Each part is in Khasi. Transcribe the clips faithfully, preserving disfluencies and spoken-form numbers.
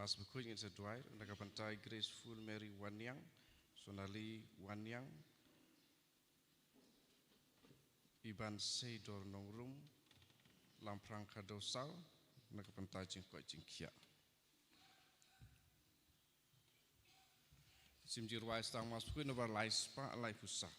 Mass Bakhuid ngin sa duwai na ka bynta i Graceful Mary Wanniang, Sonali Wanniang, Iban Seidor Nongrum, Lamphrang Khadewsal, na ka bynta jingkoit jingkhiah. Sim jingduwai sdang Mass Bakhuid nabar lai spah lai phew saw.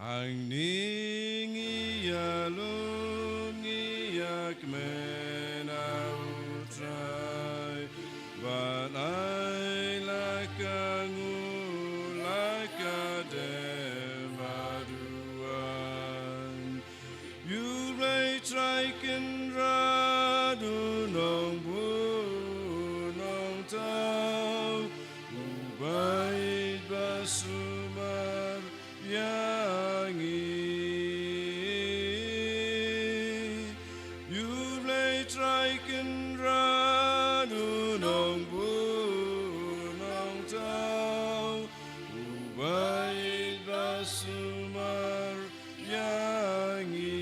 Hangne ngi ïalum ngi ïakmen ha U Trai, bad ai la ka nguh la ka dem haduh. U Blei Trai Kynrad u nongbuh nongthaw, u bait ba sumar ïa ngi. U Blei Trai Kynrad u nongbuh nongthaw, u bait ba sumar ïa ngi.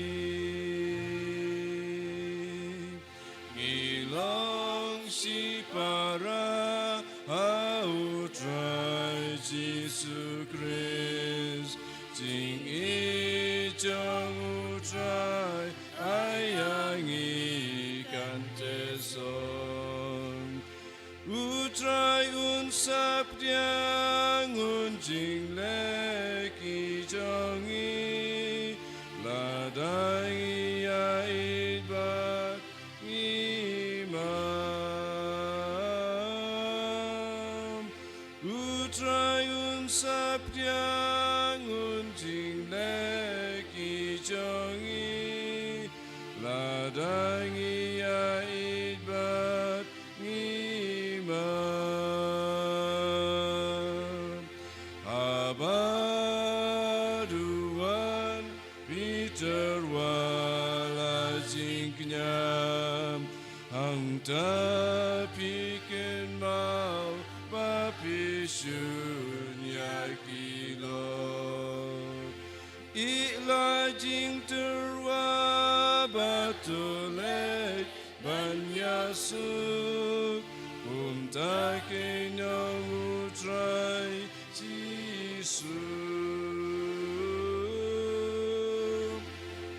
Ngi long shipara ha U Trai Jisu Khrist, jingïeit jong U Trai ai ïa ngi kan tyngshaiñ. U Trai un sa pdiang, un jingleh ki jong ngi, lada ngi ïaieit bad ngi map. U Trai un sa pdiang, un jingleh ki jong ngi, lada ngi ïaieit bad ngi map. Haba duwan phi tyrwa la jingkñia, hangta phi kynmaw ba phi shun ïa ki lok. Ïeh la jingtyrwa bad to leit ban ïasuk, kumta ki nong U Trai Jisu.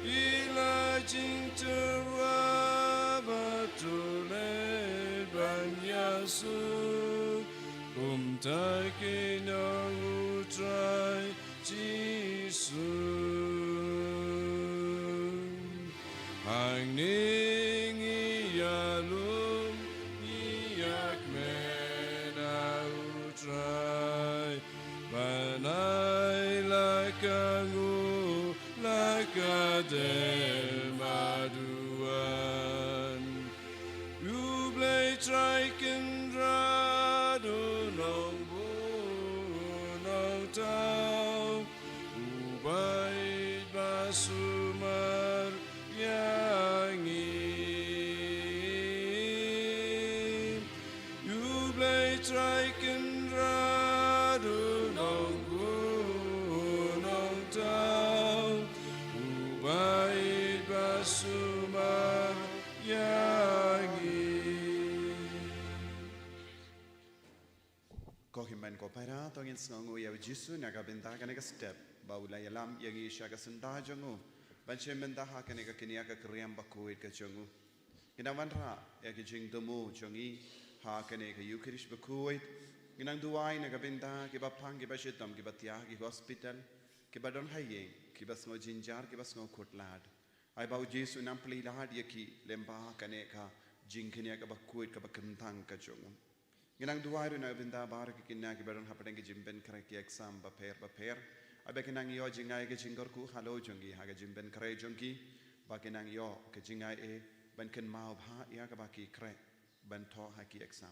Ïeh la jingtyrwa bad to leit ban ïasuk, kumta ki nong U Trai Jisu. Hangne ngi ïalum ngi ïakmen ha U Trai, ban ai la ka nguh la ka dem haduh. U Blei Trai Kynrad u nongbuh nongthaw, u bait ba sumar ïa ngi. U Blei Trai Kynrad u nongbuh nongthaw, u bait ba sumar ïa ngi. Ko hynmen ko para, to ngin sngewnguh ïa U Jisu na ka bynta kane ka step ba u la ïalam ïa ngi sha ka syndah jong u ban shim bynta ha kane ka kñia ka kriam bakhuid ka jong u. Ngi nang wanrah ïa ki jingthmu jong ngi ha kane ka Eucharist bakhuid. Ngi nang duwai na ka bynta kiba pang, kiba shitom, kiba thiah ha ki hospital, kiba don ha ïing, kiba sngew jynjar, kiba sngew khutlad. Ai ba U Jisu un nang plie lad ïa ki lyngba kane ka jingkñia kaba khuid kaba kyntang ka jong u. Ngi nang duwai ruh na ka bynta baroh ki kñia kiba don hapdeng ki jingpynkhreh ki exam bapher bapher. Ai ba kin nang ïoh jngai ka jingkyrkhu halor jong ki ha ka jingpynkhreh jong ki, ba kin nang ïoh ka jngai eh ban kynmaw bha ïa kaba ki khreh ban thoh ha ki exam.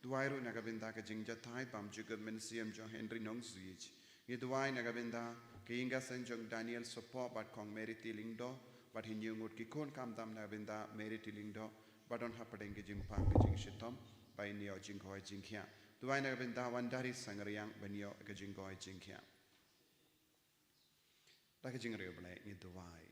Duwai ruh na ka bynta ka jingjahthait bymjukut mynsiem jong Henry Nongzuij. Ngi duwai na ka bynta ka ïing ka sem jong Daniel Sopoh bad Kong Mary T Lyngdoh, bad hynñiew ngut ki khun khamtam na ka bynta Mary T Lyngdoh ba don hapdeng ka jingpang ka jingshitom, ba kin ïoh jingkoit jingkhiah. Duwai na ka bynta Wandari Sangriang ban ïoh ka jingkoit jingkhiah. Da ka jingriewblei ngi duwai.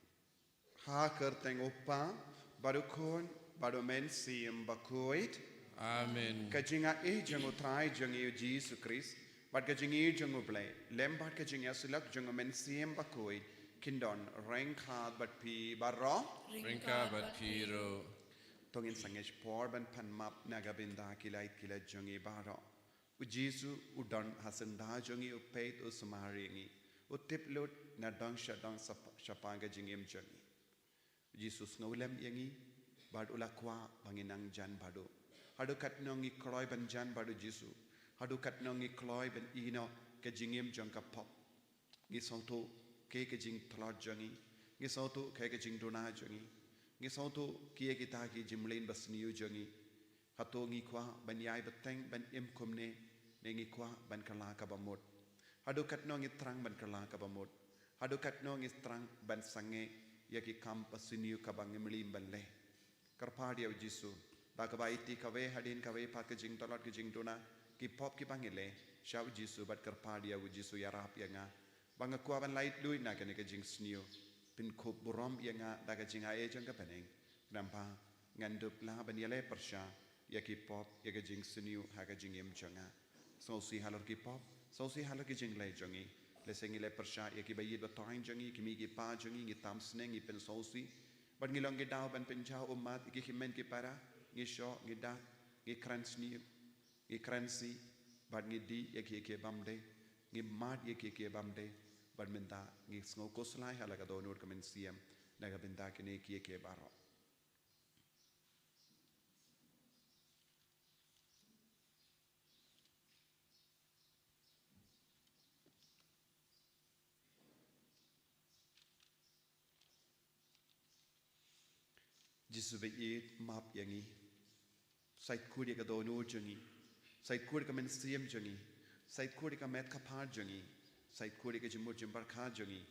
Ha ka kyrteng u Kpa, bad u Khun, bad u Mynsiem Bakhuid. Amen. Ka jingaiei jong u Trai jong ngi u Jisu Khrist, bad ka jingïeit jong u Blei, lem bad ka jingïasyllok jong u Mynsiem Bakhuid, kin don ryngkat bad phi baroh. Ryngkat bad phi ruh. To ngin sa ngeit por ban pan map na ka bynta ki lait ki lait jong ngi baroh. U Jisu u don ha syndah jong ngi, u peit, u sumar ïa ngi. U tip lut na dong sha dong sha pa-, shaphang ka jingim jong ngi. U Jisu u sngewlem ïa ngi, bad u la kwah ba ngin nang jan bad u. Haduh katno ngi kloi ban jan bad u Jisu. Haduh katno ngi kloi ban ïehnoh ka jingim jong ka pop. Ngi sngewthuh kaei ka jingtlot jong ngi. Ngi sngewthuh kaei ka jingduna jong ngi. Ngi sngewthuh kiei kita ki jingmlien basniew jong ngi. Hato ngi kwah ban ïai bteng ban im kumne, ne ngi kwah ban kylla kaba mut? Haduh katno ngi thrang ban kylla kaba mut? Haduh katno ngi thrang ban sangeh ïa ki kam basniew kaba ngi mlien ban leh? Kyrpad ïa u Jisu, da kaba aiti kawei hadien kawei pat ka jingtlot ka jingduna, ki pop kiba ngi leh, sha u Jisu bad kyrpad ïa u Jisu ïarap ïa nga. Ba nga kwah ban lait luid na kane ka jingsniew. Pynkhup burom ïa nga da ka jingaiei jong ka bneng. Namar ba ngan dup lah ban ïaleh pyrshah ïa ki pop, ïa ka jingsniew ha ka jingim jong nga. Sngewsih halor ki pop, sngewsih halor ki jingleh jong ngi. Lehse ngi leh pyrshah ïa kiba ïeit ba thoiñ jong ngi, ki mei ki pa jong ngi, ngi tam sneng, ngi pynsngewsih. Bad ngi long ki daw ban pynjaw ummat ïa ki hynmen ki para, ngi shoh, ngi dak, ngi kren sniew, ngi kren sih, bad ngi dih ïa kiei kiei bym dei, ngi mad ïa kiei kiei bym dei, bad mynta ngi sngew khuslai ha la ka dohnud ka mynsiem na ka bynta kine kiei kiei baroh. Jisu ba ïeit, map ïa ngi. Sa ïeit khuid ïa ka dohnud jong ngi. Sa ïeit khuid ïa ka mynsiem jong ngi. Sa ïeit khuid ïa ka met ka phad jong ngi. Sa ïeit khuid ïa ka jingmut jingpyrkhat jong ngi.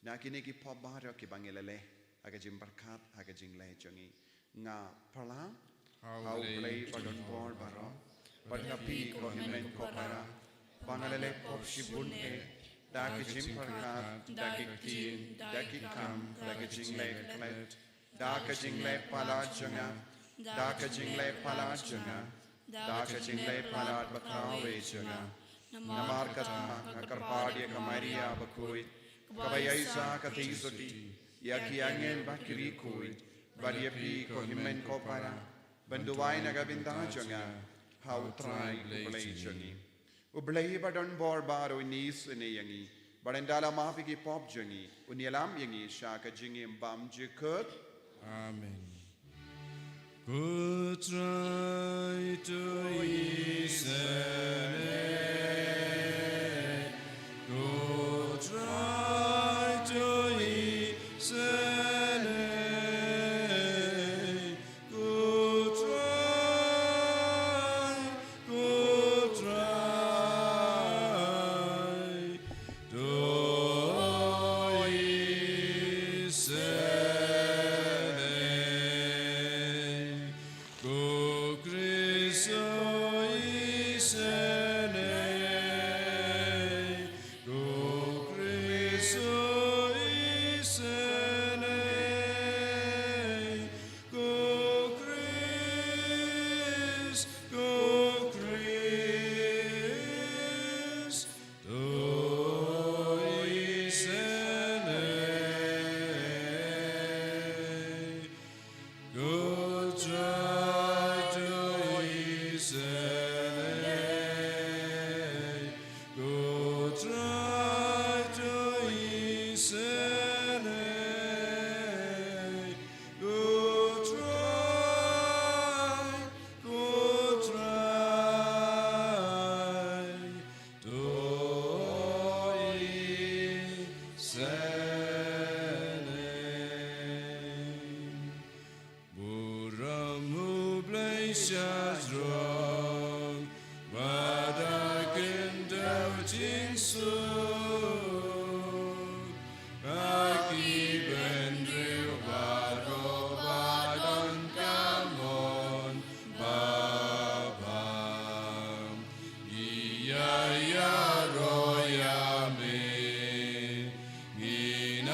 Na kine ki pop baroh kiba ngi la leh ha ka jingpyrkhat, ha ka jingleh jong ngi. Nga pyrshah ha u Blei ba don bor baroh, bad ha phi ko hynmen ko para, ba nga la leh pop shibun eh, da ka jingpyrkhat, da ka ktien, da ki kam, da ka jingleh klet, da ka jingleh palat jong nga, da ka jingleh palat jong nga, da ka jingleh palat ba kawei jong nga. Namar kata nga kyrpad ïa ka Maria bakhuid, kaba ïaishah ka theisotti, ïa ki angel bad ki riewkhuid, bad ïa phi ko hynmen ko para, ban duwai na ka bynta jong nga ha u Trai u Blei jong ngi. U Blei ba don bor baroh un isynei ïa ngi, bad un da la map ïa ki pop jong ngi, un ïalam ïa ngi sha ka jingim bymjukut. Amen. Ko Trai to isynei, ko Trai to isynei, ko Trai, ko Trai to isynei. Ko Khrist to isynei, ko Khrist to isynei, ko Khrist, ko Khrist to isynei, ko Trai to isynei, ko Trai to isynei, ko Trai, ko Trai to isynei. Burom U Blei shajrong, ba da kyndon jingsuk, ha ki bynriew baroh ba don ka mon babha. Ngi ïa ïaroh ïa me, ngin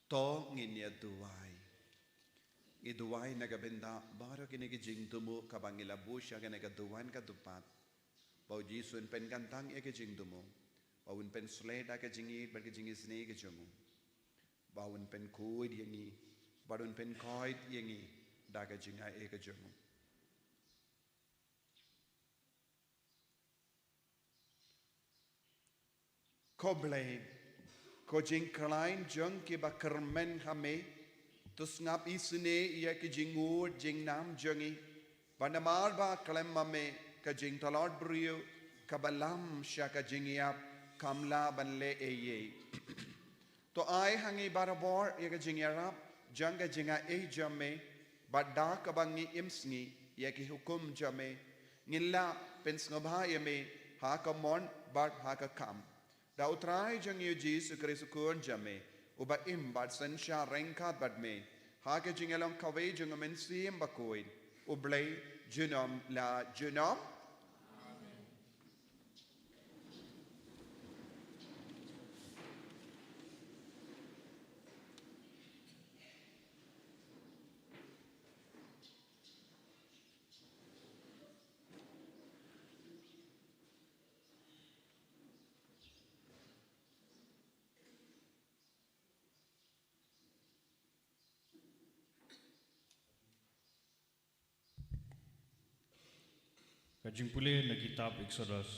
To ngin ïa duwai. Ngi duwai na ka bynta baroh kine ki jingthmu kaba ngi la buh sha kane ka duwan ka dupat. Ba u Jisu un pynkyntang ïa ki jingthmu. Ba un pynshlei da ka jingïeit bad ka jingisynei ka jong u. Ba un pynkhuid ïa ngi. Ba un pynkhuid ïa ngi da ka jingai ka jong u. Ko Blei, ko jingkhlaiñ jong kiba kyrmen ha me, to sngap isynei ïa ki jingngud jingnam jong ngi, ba namar ba khlem ma me ka jingtlot briew kaba lam sha ka jingïap kam lah ban leh ei ei. To ai ha ngi barabor ïa ka jingïarap jong ka jingai jong me, bad da kaba ngi im sngi ïa ki hukum jong me, ngin lah pynsngewbha ïa me ha ka mon bad ha ka kam. Da u Trai jong ngi u Jisu Khrist u Khun jong me, uba im bad synshar ryngkat bad me ha ka jingïalong kawei jong u Mynsiem Bakhuid, u Blei junom la junom. Ka jingpule na kitab Exodus.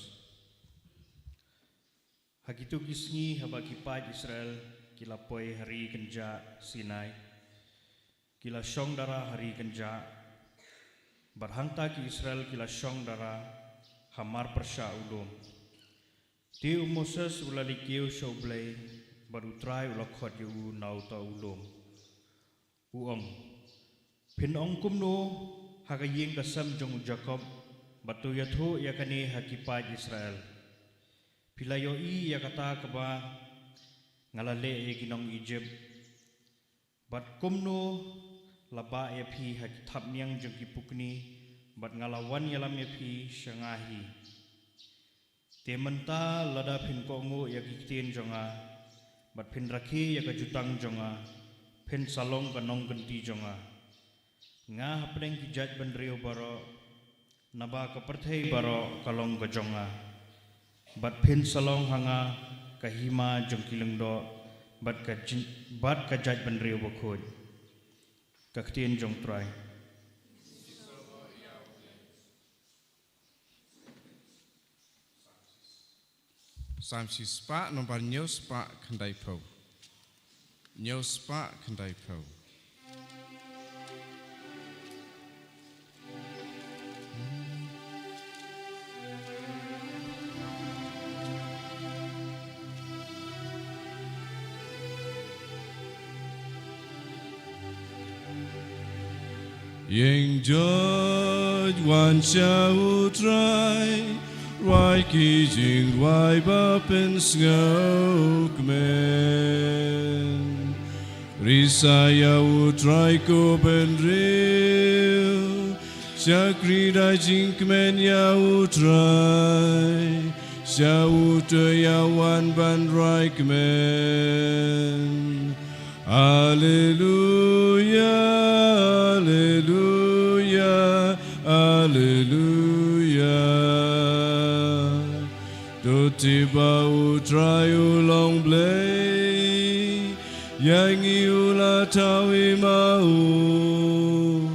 Ha kito ki sngi haba ki paid Israel ki la poi ha ri kynjah Sinai, ki la shong dara ha ri kynjah, bad hangta ki Israel ki la shong dara ha mar pyrshah u lum. Te u Moses u la leit kiew sha u Blei, bad u Trai u la khot ïa u na uta u lum. U ong, phin ong kumno ha ka ïing ka sem jong u Jakob, bad to ïathuh ïa kane ha ki paid Israel. Phi la ïohi ïa kata kaba nga la leh ïa ki nong Ijipt, bad kumno la bah ïa phi ha ki thapniang jong ki pukni, bad nga la wan ïalam ïa phi sha nga hi. Te mynta lada phin kohnguh ïa ki ktien jong nga, bad phin rakhe ïa ka jutang jong nga, phin sa long ka nongkynti jong nga. Nga hapdeng ki jaitbynriew baroh, naba ka pyrthei baroh ka long ka jong nga. Bad phin sa long ha nga ka hima jong ki lyngdoh, bad ka jin-, bad ka jaitbynriew bakhuid. Ka ktien jong u Trai. Sam shispah, nombar hynñiew spah khyndaiphew. Hynñiew spah khyndaiphew. Ïeng joit wan sha u Trai, rwai ki jingrwai ba pynsngewkmen. Risa ïa u Trai ko bynriew, shakri da jingkmen ïa u Trai, sha uto ïa wan ban rwai kmen. Alleluia, alleluia, alleluia. To tip ba u Trai u long Blei, ïa ngi u la thaw i ma u,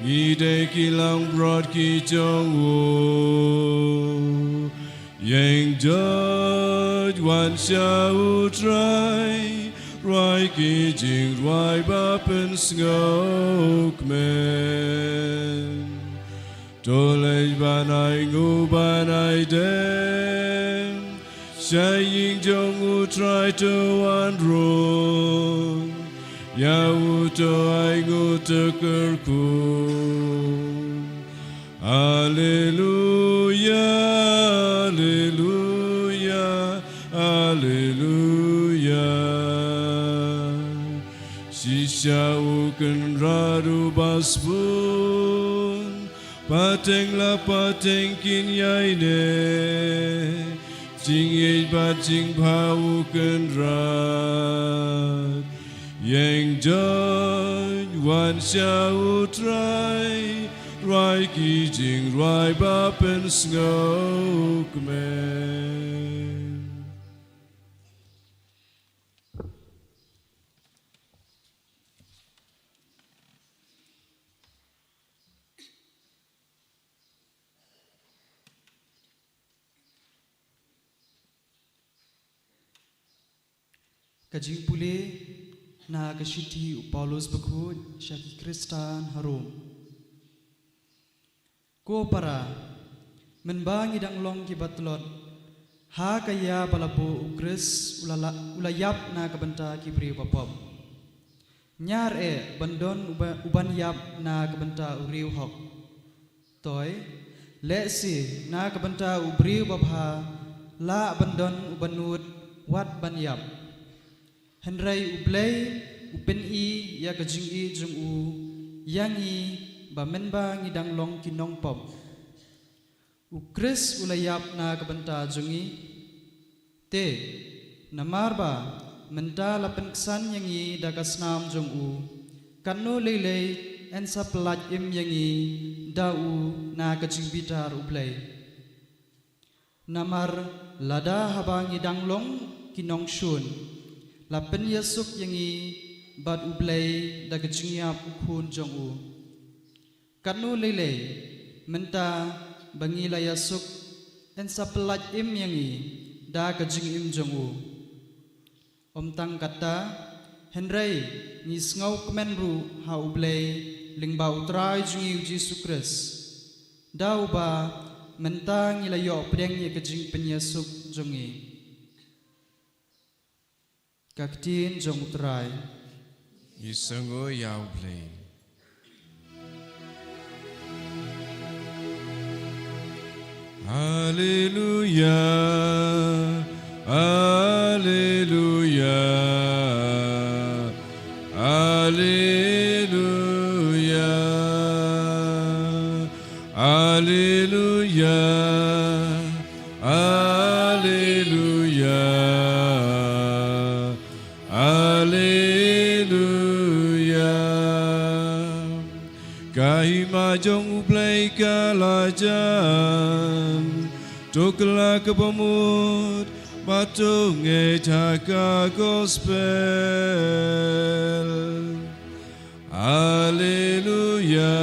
ngi dei ki langbrot ki jong u. Ïeng joit wan sha u Trai, rwai ki jingrwai ba pynsngewkmen. To leit ban ai nguh ban ai dem, sha ïing jong u Trai to wan rung, ïa u to ai nguh to kyrkhu. Alleluia, alleluia, alleluia. Shisha u Kynrad u ba sbun, pateng la pateng kin ïai neh, jingïeit bad jingbha u Kynrad. Don wan sha U Trai, rwai ki jingrwai ba pynsngewkmen. Ka jingpule na ka shithi u Paulus bakhuid sha ki Khristan ha Rom. Ko para, mynba ngi dang long ki batlot, ha ka ïa ba la buh u Khrist u la, la, u la ïap na ka bynta ki briew ba pop. Ñiar eh ban don uba, uban ïap na ka bynta u riew hok. Toi, lehse na ka bynta u briew babha, lah ban don uban nud wat ban ïap. Hynrei U Blei u pyni ïa ka jingïeit jong u ïa ngi ba mynba ngi dang long ki nongpop, U Khrist u la ïap na ka bynta jong ngi. Te, namar ba mynta la pynksan ïa ngi da ka snam jong u, katno lei lei yn sa pyllait im ïa ngi da u na ka jingbitar U Blei. Namar lada haba ngi dang long ki nongshun, la pynïasuk ïa ngi bad U Blei da ka jingïap u Khun jong u, katno lei lei mynta ba ngi la ïasuk yn sa pyllait im ïa ngi da ka jingim jong u. Ym tang katta, hynrei ngi sngewkmen ruh ha U Blei lyngba U Trai jong ngi U Jisu Khrist, da uba mynta ngi la ïoh pdeng ïa ka jingpynïasuk jong ngi. Ka ktien jong U Trai. Ngi sngew ïa U Blei. Haleluya, haleluya, haleluya, haleluya, haleluya, haleluya. Ka hima jong U Blei ka la jan, to kylla kaba mut, bad to ngeit ha ka gospel. Haleluya,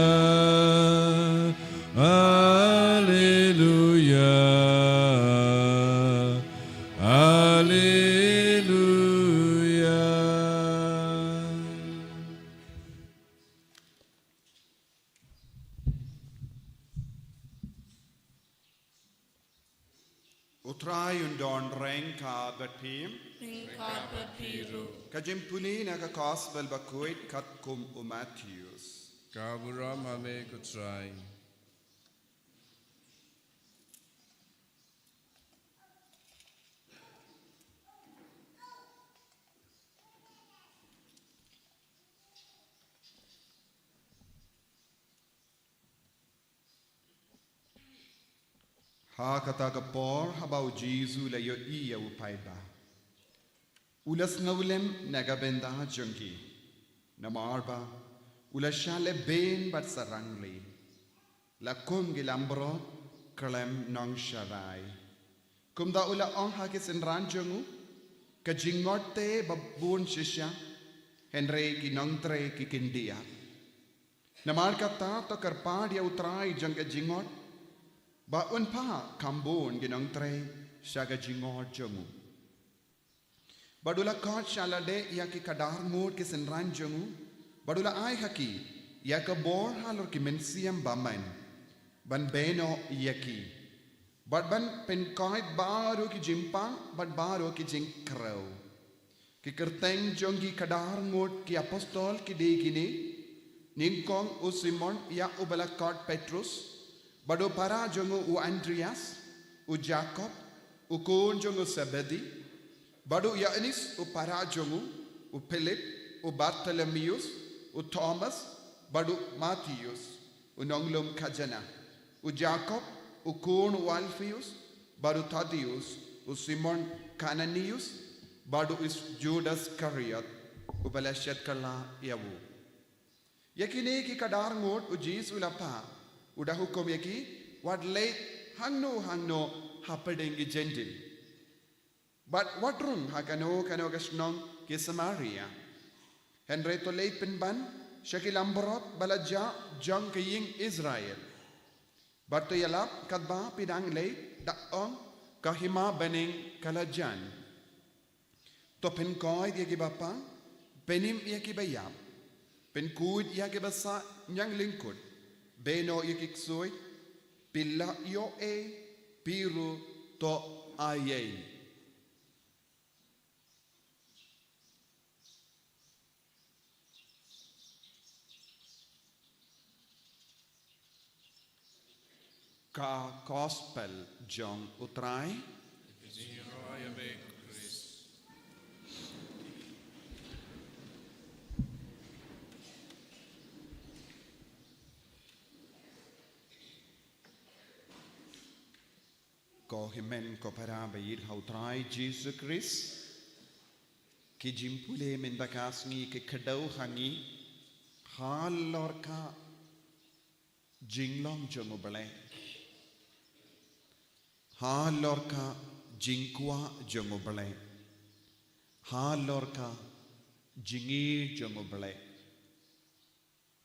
haleluya, haleluya. U Trai un don ryngkat bad phi. Ryngkat bad phi ruh. Ka jingpule na ka gospel bakhuid katkum u Mathaios. Ka burom ha me ko Trai. Ha kata ka por haba U Jisu u la ïohi ïa u paidbah, u la sngewlem na ka bynta jong ki. Namar ba u la shah lehbeiñ bad sarang lei, la kum ki langbrot khlem nongsharai. Kumta u la ong ha ki synran jong u, ka jingngeit te ba bun shisha, hynrei ki nongtrei ki kyndiat. Namar kata to kyrpad ïa U Trai jong ka jingngeit, ba un phah kham bun ki nongtrei sha ka jingngeit jong u. Bad u la khot sha lade ïa ki khadar ngut ki synran jong u, bad u la ai ha ki ïa ka bor halor ki mynsiem bymman, ban bynnoh ïa ki, bad ban pynkoit baroh ki jingpang bad baroh ki jingkhrew. Ki kyrteng jong ki khadar ngut ki apostol ki dei kine: nyngkong u Simon ïa uba la khot Petros, bad u para jong u u Andreas, u Jakob u khun jong u Sebedi, bad u Ïoannis u para jong u, u Philip, u Bartholomeus, u Thomas, bad u Mathaios u nonglum khajana, u Jakob u khun u Alpheus, bad u Thadeus, u Simon Kananius, bad u Is-, Judas Iskariot. uba la shet kylla ïa u. Ïa kine ki khadar ngut u Jisu u la phah, u da hukum ïa ki, wat leit hangno hangno hapdeng ki Jentil. Bad wat rung ha kano kano ka shnong ki Samaria. Hynrei to leit pynban sha ki langbrot ba la jah jong ka ïing Israel. Bad to ïalap katba phi dang leit, da ong, ka hima bneng ka la jan. To pynkoit ïa kiba pang, pynim ïa kiba ïap, pynkhuid ïa kiba sah ñianglyngkut, beh noh ïa ki ksuid, phi la ïoh ei, phi ruh to ai ei. Ka Gospel jong u Trai. Ko hynmen ko para ba ïeit ha u Trai Jisu Khrist, ki jingpule mynta ka sngi ki kdew ha ngi halor ka jinglong jong u Blei, halor ka jingkwah jong u Blei, halor ka jingïeit jong u Blei,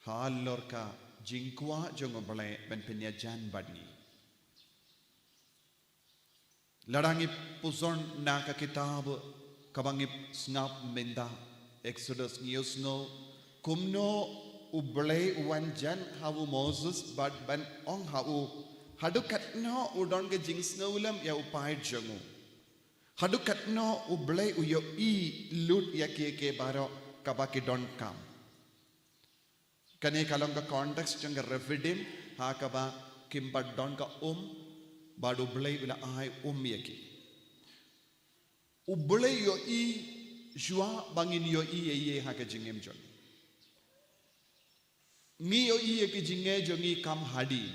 halor ka jingkwah jong u Blei ban pynïajan bad ngi. Lada ngi pule na ka kitab kaba ngi sngap mynta, Exodus, ngi ïohsngew kumno u Blei u wan jan ha u Moses bad ban ong ha u, haduh katno u don ka jingsngewlem ïa u paid jong u. Haduh katno u Blei u ïohi lut ïa kiei kiei baroh kaba ki donkam. Kane ka long ka context jong ka Rephidim, ha kaba kim pat don ka um, bad u Blei u la ai um ïa ki. U Blei u ïohi shuwa ba ngin ïohi ïa ïa ha ka jingim jong ngi. Ngi ïohi ïa ka jingim jong ngi kam hadien.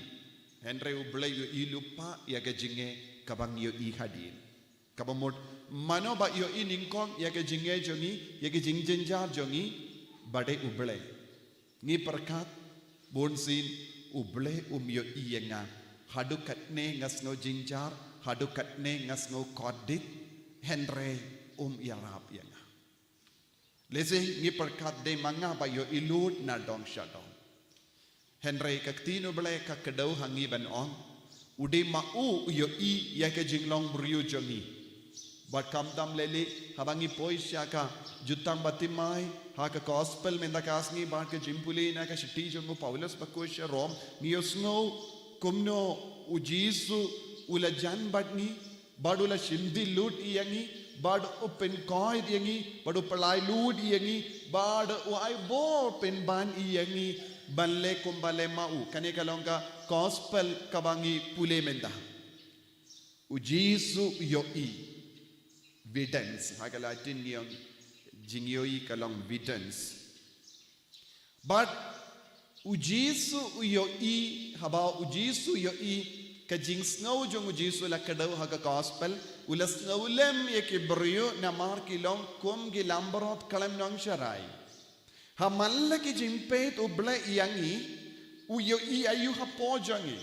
Hynrei u Blei u ïohi lypa ïa ka jingim kaba ngi ïohi hadien. Kaba mut mano ba ïohi nyngkong ïa ka jingim jong ngi, ïa ka jingjynjar jong ngi, ba dei u Blei. Ngi pyrkhat, bunsien u Blei um ïohi ïa nga. Haduh katne nga sngew jynjar, haduh katne nga sngew kordit, hynrei um ïarap ïa nga. Lehse ngi pyrkhat dei ma nga ba ïohi lut na dong sha dong. Hynrei ka ktien u Blei ka kdew ha ngi ban ong, u dei ma u u ïohi ïa ka jinglong briew jong ngi. Bad khamtam lei lei, haba ngi poi sha ka Jutang Bartimai, ha ka Gospel mynta ka sngi bad ka jingpule na ka shithi jong u Paulus ba koit sha Rom, ngi ïohsngew kumno u Jisu u la jan bad ngi, bad u la shim dih lut ïa ngi, bad u pynkoit ïa ngi, bad u pyllait lut ïa ngi, bad u ai bor pynban ïa ngi ban leh kumba leh ma u. Kane ka long ka Gospel kaba ngi pule mynta. U Jisu u ïohi. Videns. Ha ka Latin ngi ong jingïohi ka long videns. Bad u Jisu u ïohi, haba u Jisu u ïohi, ka jingsngew jong u Jisu la kdew ha ka Gospel, u la sngewlem ïa ki briew namar ki long kum ki langbrot khlem nongsharai. Ha man la ki jingpeit u Blei ïa ngi, u ïohi aïu hapoh jong ngi.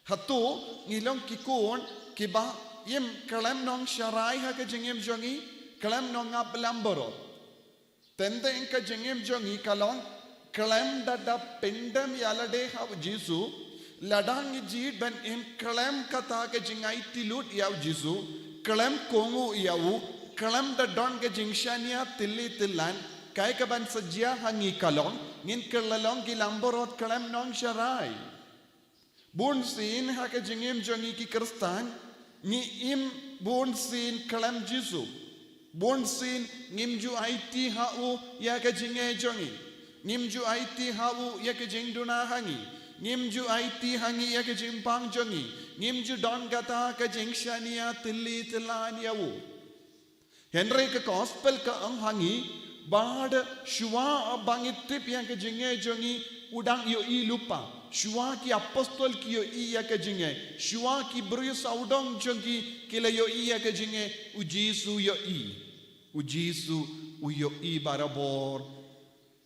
Hato ngi long ki khun kiba im khlem nongsharai ha ka jingim jong ngi, khlem nongap langbrot. Teng teng ka jingim jong ngi ka long khlem da dap pyndem ïa lade ha u Jisu, lada ngi jied ban im khlem kata ka jingaiti lut ïa u Jisu, khlem kohnguh ïa u, khlem da don ka jingshaniah tylli tyllan, kaei kaban sa jia ha ngi ka long, ngin kylla long ki langbrot khlem nongsharai. Bunsien ha ka jingim jong ngi ki Khristan, ngi im bunsien khlem Jisu. Bunsien ngim ju aiti ha u ïa ka jingim jong ngi. Ngim ju aiti ha u ïa ka jingduna ha ngi. Ngim ju aiti ha ngi ïa ka jingpang jong ngi. Ngim ju don kata ka jingshaniah tylli tyllan ïa u. Hynrei ka Gospel ka ong ha ngi, bad shuwa ba ngi tip ïa ka jingim jong ngi, u dang ïohi lypa. Shuwa ki apostol ki ïohi ïa ka jingim. Shuwa ki briew sawdong jong ki ki la ïohi ïa ka jingim, u Jisu u ïohi. U Jisu u ïohi barabor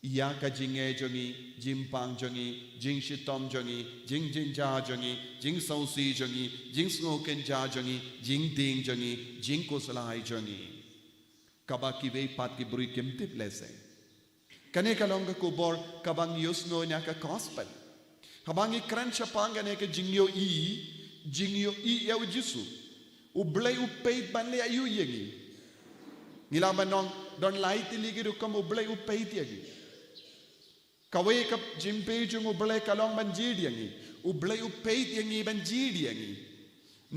ïa ka jingeh jong ngi, jingpang jong ngi, jingshitom jong ngi, jingjynjar jong ngi, jingsngewsih jong ngi, jingsngewkynja jong ngi, jingding jong ngi, jingkhuslai jong ngi. Kaba kiwei pat ki briew kim tip lehse. Kane ka long ka khubor kaba ngi ïohsngew na ka gospel. Haba ngi kren shaphang kane ka jingïohi, jingïohi ïa u Jisu. U Blei u peit ban leh aïu ïa ngi. Ngi lah ban ong don lai tylli ki rukom u Blei u peit ïa ngi. Kawei ka jingpeit jong u Blei ka long ban jied ïa ngi. U Blei u peit ïa ngi ban jied ïa ngi.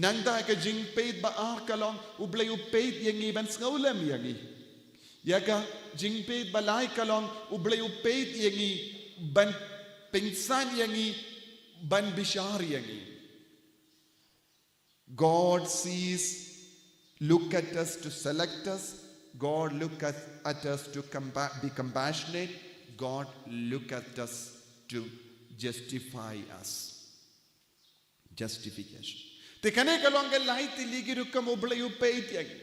Nangta ka jingpeit ba ar ka long u Blei u peit ïa ngi ban sngewlem ïa ngi. Ïa ka jingpeit ba lai ka long u Blei u peit ïa ngi ban pynsan ïa ngi, ban bishar ïa ngi. God sees, look at us to select us. God look at, at us to compa- be compassionate. God look at us to justify us. Justification. Te kane ka long ka lai tylli ki rukom u Blei u peit ïa ngi.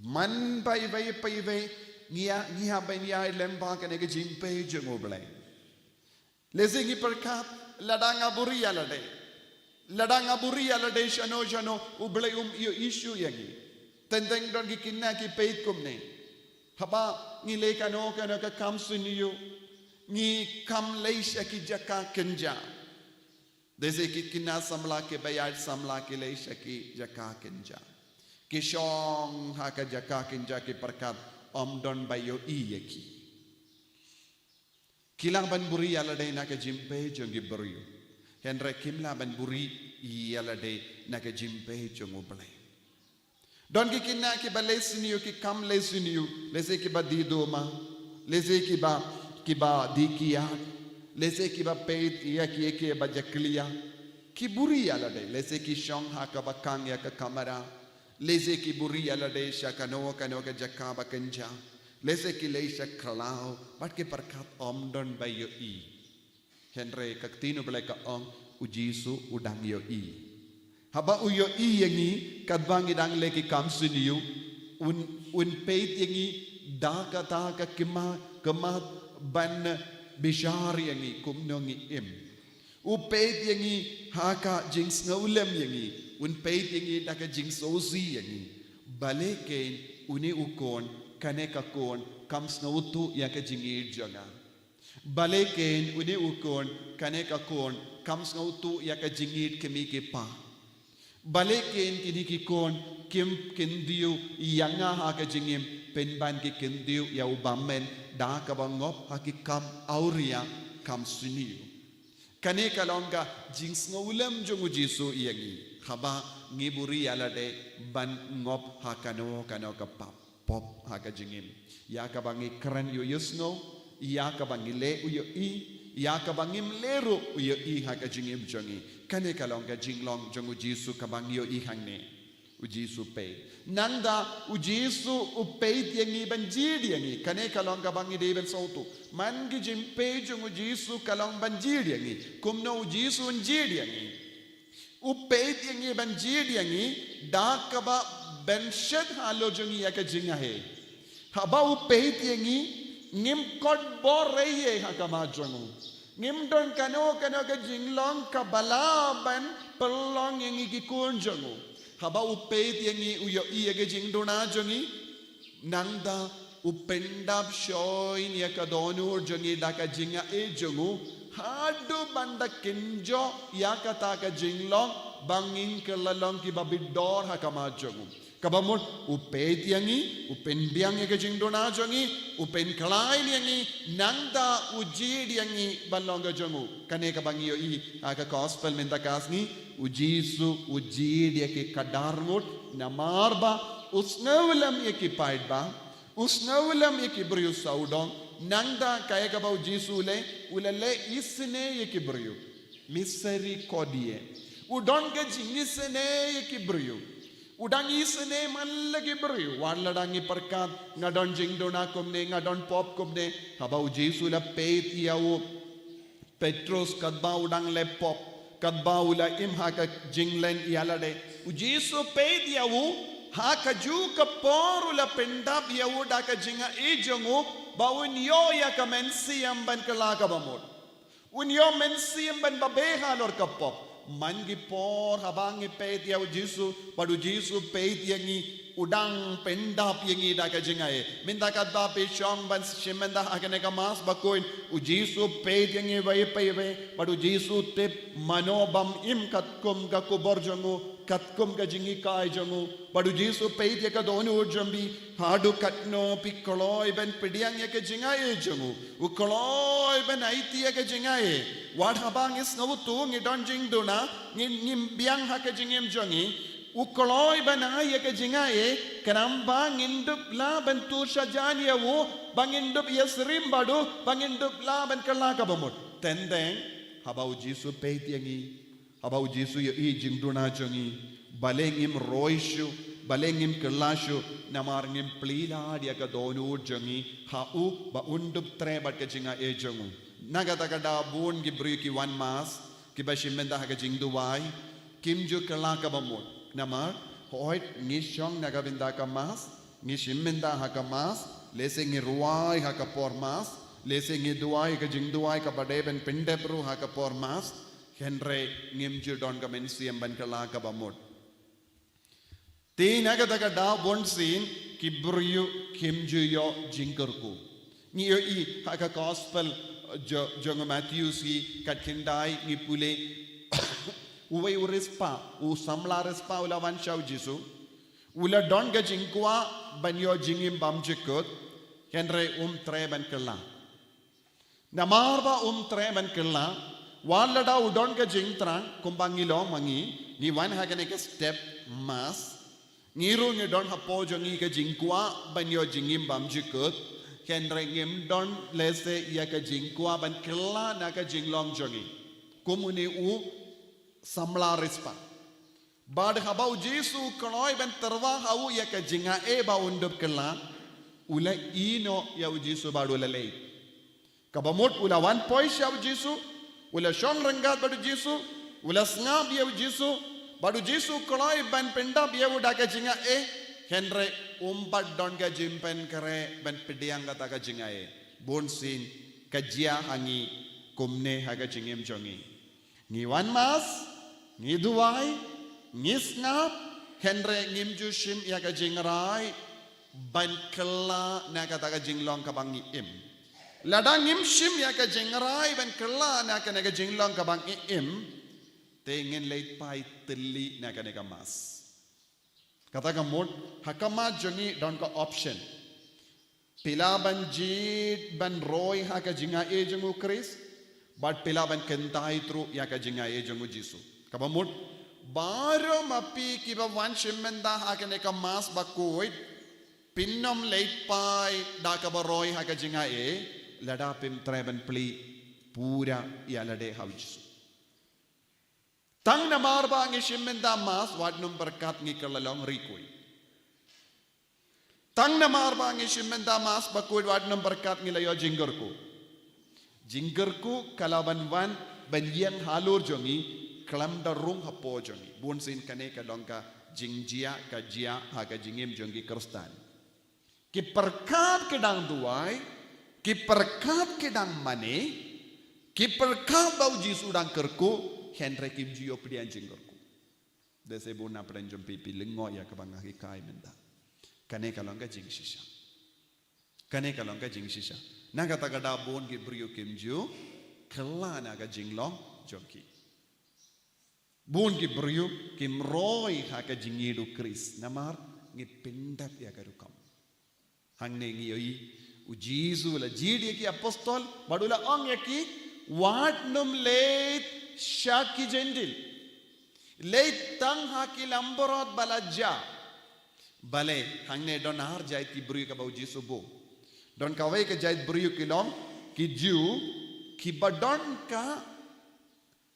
Man ba iwei pa iwei ngi ïa, ngi hap ban ïa lem ba kane ka jingpeit jong u Blei. Lehse ngi pyrkhat lada nga buri ïa lade. Lada nga buri ïa lade shano shano u Blei um ïohi shuh ïa ngi. Teng teng don ki kynna ki peit kumne. Haba ngi leh kano kano ka kam sniew, ngi kam leit sha ki jaka kynja. Lehse ki kynna samla kiba ïaid samla ki leit sha ki jaka kynja. Ki shong ha ka jaka kynja ki pyrkhat ym don ba ïohi ïa ki. Ki lah ban buri ïa lade na ka jingpeit jong ki briew. Hynrei kim lah ban buri ïa lade na ka jingpeit jong u Blei. Don ki kynna kiba leh sniew, ki kam leh sniew, lehse kiba die duma, lehse kiba, kiba die kiad, lehse kiba peit ïa ki, ïa kiba jakhlia. Ki buri ïa lade, lehse ki shong ha kaba khang ïa ka kamra, lehse ki buri ïa lade sha kano kano ka jaka ba kynja, lehse ki leit sha khlaw, bad ki pyrkhat ym don ba ïohi. Hynrei ka ktien u Blei ka ong u Jisu u dang ïohi. Haba u ïohi ïa ngi katba ngi dang leh ki kam sniew, un, un peit ïa ngi da kata ka khmat, khmat ban bishar ïa ngi kumno ngi im. U peit ïa ngi ha ka jingsngewlem ïa ngi, un peit ïa ngi da ka jingsngewsih ïa ngi. Balei kein une u khun, kane ka khun kam sngewthuh ïa ka jingïeit jong nga. Balei kein une u khun, kane ka khun kam sngewthuh ïa ka jingïeit kmie ki kpa. Balei kein kine ki khun kim kyntiew ïa nga ha ka jingim, pynban ki kyntiew ïa u bymmen da kaba ngop ha ki kam awria kam sniew. Kane ka long ka jingsngewlem jong u Jisu ïa ngi haba ngi buri ïa lade ban ngop ha kano kano ka pap. Pop ha ka jingim. Ïa kaba ngi kren u ïohsngew, ïa kaba ngi leh u ïohi, ïa kaba ngim leh ruh u ïohi ha ka jingim jong ngi. Kane ka long ka jinglong jong u Jisu kaba ngi ïohi hangne. U Jisu peit. Nangta u Jisu u peit ïa ngi ban jied ïa ngi. Kane ka long kaba ngi dei ban sngewthuh. Man ka jingpeit jong u Jisu ka long ban jied ïa ngi. Kumno u Jisu un jied ïa ngi. U peit ïa ngi ban jied ïa ngi da kaba ban shet halor jong ngi ïa ka jingaiei. Haba u peit ïa ngi ngim kot bor ei ei ha khmat jong u. Ngim don kano kano ka jinglong kaba lah ban pynlong ïa ngi ki khun jong u. Haba u peit ïa ngi u ïohi ïa ka jingduna jong ngi. Nangta u pyndap shoi ïa ka dohnud jong ngi da ka jingaiei jong u, haduh ban da kynjoh ïa kata ka jinglong ba ngin kylla long kiba bit dor ha khmat jong u. Kaba mut u peit ïa ngi, u pynbiang ïa ka jingduna jong ngi, u pynkhlaiñ ïa ngi, nangta u jied ïa ngi ban long ka jong u. Kane kaba ngi ïohi ha ka gospel mynta ka sngi, u Jisu u jied ïa ki khadar ngut namar ba u sngewlem ïa ki paidbah. U sngewlem ïa ki briew sawdong, nangta kaei kaba u Jisu u leh, u la leh isynei ïa ki briew. Misericordia. U don ka jingisynei ïa ki briew. U dang isynei man la ki briew. Wat la dang i pyrkhat, nga don jingduna kumne, nga don pop kumne. Haba u Jisu u la peit ïa u Petros katba u dang leh pop, katba u la im ha ka jinglen ïa lade. U Jisu peit ïa u, Ha kajuh ka por u la pyndap ïa u da ka jingai jong u, ba un ïoh ïa ka mynsiem ban kylla kaba mut. Un ïoh mynsiem ban babe halor ka pop. Man ki por haba ngi peit ïa u Jisu, bad u Jisu peit ïa ngi, u dang pyndap ïa ngi da ka jingai. Mynta katba phi shong ban shim mynta ha kane ka Mass bakhuid, u Jisu peit ïa ngi iwei pa iwei, bad u Jisu tip mano bym im katkum ka khubor jong u, katkum ka jinghikai jong u, bad u Jisu peit ïa ka dohnud jong phi, haduh katno phi kloi ban pdiang ïa ka jingai jong u. U kloi ban aiti ïa ka jingai. Wat haba ngi sngewthuh ngi don jingduna, ngi, ngim biang ha ka jingim jong ngi. U kloi ban ai ïa ka jingai, khnang ba ngin dup lah ban tur shajan ïa u, ba ngin dup ïasyriem bad u, ba ngin dup lah ban kylla kaba mut. Teng teng, haba u Jisu peit ïa ngi, haba u Jisu ïohi jingduna jong ngi, balei ngim roi shuh, balei ngim kylla shuh, namar ngim plie lad ïa ka dohnud jong ngi ha u, ba un dup treh bad ka jingai jong u. Na kata ka daw bun ki briew ki wan Mass, kiba shim bynta ha ka jingduwai, kim ju kylla kaba mut. Namar, hooid, ngi shong na ka bynta ka Mass, ngi shim bynta ha ka Mass, lehse ngi rwai ha ka por Mass, lehse ngi duwai ka jingduwai kaba dei ban pyndep ruh ha ka por Mass, hynrei ngim ju don ka mynsiem ban kylla kaba mut. Te na kata ka daw bunsien ki briew kim ju ïoh jingkyrkhu. Ngi ïohi ha ka Gospel, eh, jo-, jong u Mathaios hi, kat khyndai ngi pule, uwei u riewspah, u samla riewspah u la wan sha u Jisu. U la don ka jingkwah ban ïoh jingim bymjukut, hynrei um treh ban kylla. Namar ba um treh ban kylla, wat lada u don ka jingthrang, kumba ngi long ma ngi, ngi wan ha kane ka step Mass, ngi ruh ngi don hapoh jong ngi ka jingkwah ban ïoh jingim bymjukut, hynrei ngim don lehse ïa ka jingkwah ban kylla na ka jinglong jong ngi. Kum une u samla riewspah. Bad haba u Jisu u kloi ban tyrwa ha u ïa ka jingai ba un dup kylla, u la ïehnoh ïa u Jisu bad u la leit. Kaba mut u la wan poi sha u Jisu, u la shong ryngkat bad u Jisu, u la sngap ïa u Jisu, bad u Jisu u kloi ban pyndap ïa u da ka jingai, hynrei um pat don ka jingpynkhreh ban pdiang kata ka jingai. Bunsien ka jia ha ngi kumne ha ka jingim jong ngi. Ngi wan Mass, ngi duwai, ngi sngap, hynrei ngim ju shim ïa ka jingrai ban kylla na kata ka jinglong kaba ngi im. Lada ngim shim ïa ka jingrai ban kylla na kane ka jinglong kaba ngi im, te ngin leit phai tylli na kane ka Mass. Kata ka mut, ha khmat jong ngi don ka option. Phi lah ban jied ban roi ha ka jingai jong u Khrist, bad phi lah ban kyntait ruh ïa ka jingai jong u Jisu. Kaba mut, baroh ma phi kiba wan shim bynta ha kane ka Mass bakhuid, phin ym leit phai da kaba roi ha ka jingai, lada phim treh ban plie pura ïa lade ha u Jisu. Tang namar ba ngi shim bynta Mass, wat nym pyrkhat ngi kylla long rikui. Tang namar ba ngi shim bynta Mass bakhuid, wat nym pyrkhat ngi la ïoh jingkyrkhu. Jingkyrkhu ka lah ban wan ban ïeng halor jong ngi, khlem da rung hapoh jong ngi. Bunsien kane ka long ka jingjia, ka jia ha ka jingim jong ki Khristan. Ki pyrkhat ki dang duwai, ki pyrkhat ki dang mane, ki pyrkhat ba u Jisu u dang kyrkhu, hynrei kim ju ïoh pdiang jingkyrkhu. Lehse bun na pdeng jong phi phi lyngngoh ïa kaba nga hikai mynta. Kane ka long ka jingshisha. Kane ka long ka jingshisha. Na kata ka daw bun ki briew kim ju kylla na ka jinglong jong ki. Bun ki briew kim roi ha ka jingïeid u Khrist namar ngi pyndep ïa ka rukom. Hangne ngi ïohi u Jisu u la jied ïa ki apostol bad u la ong ïa ki, wat nym leit sha ki Jentil. Leit tang ha ki langbrot ba la jah. Balei, hangne don ar jait ki briew kaba u Jisu buh. Don kawei ka jait briew ki long ki Jiw, kiba don ka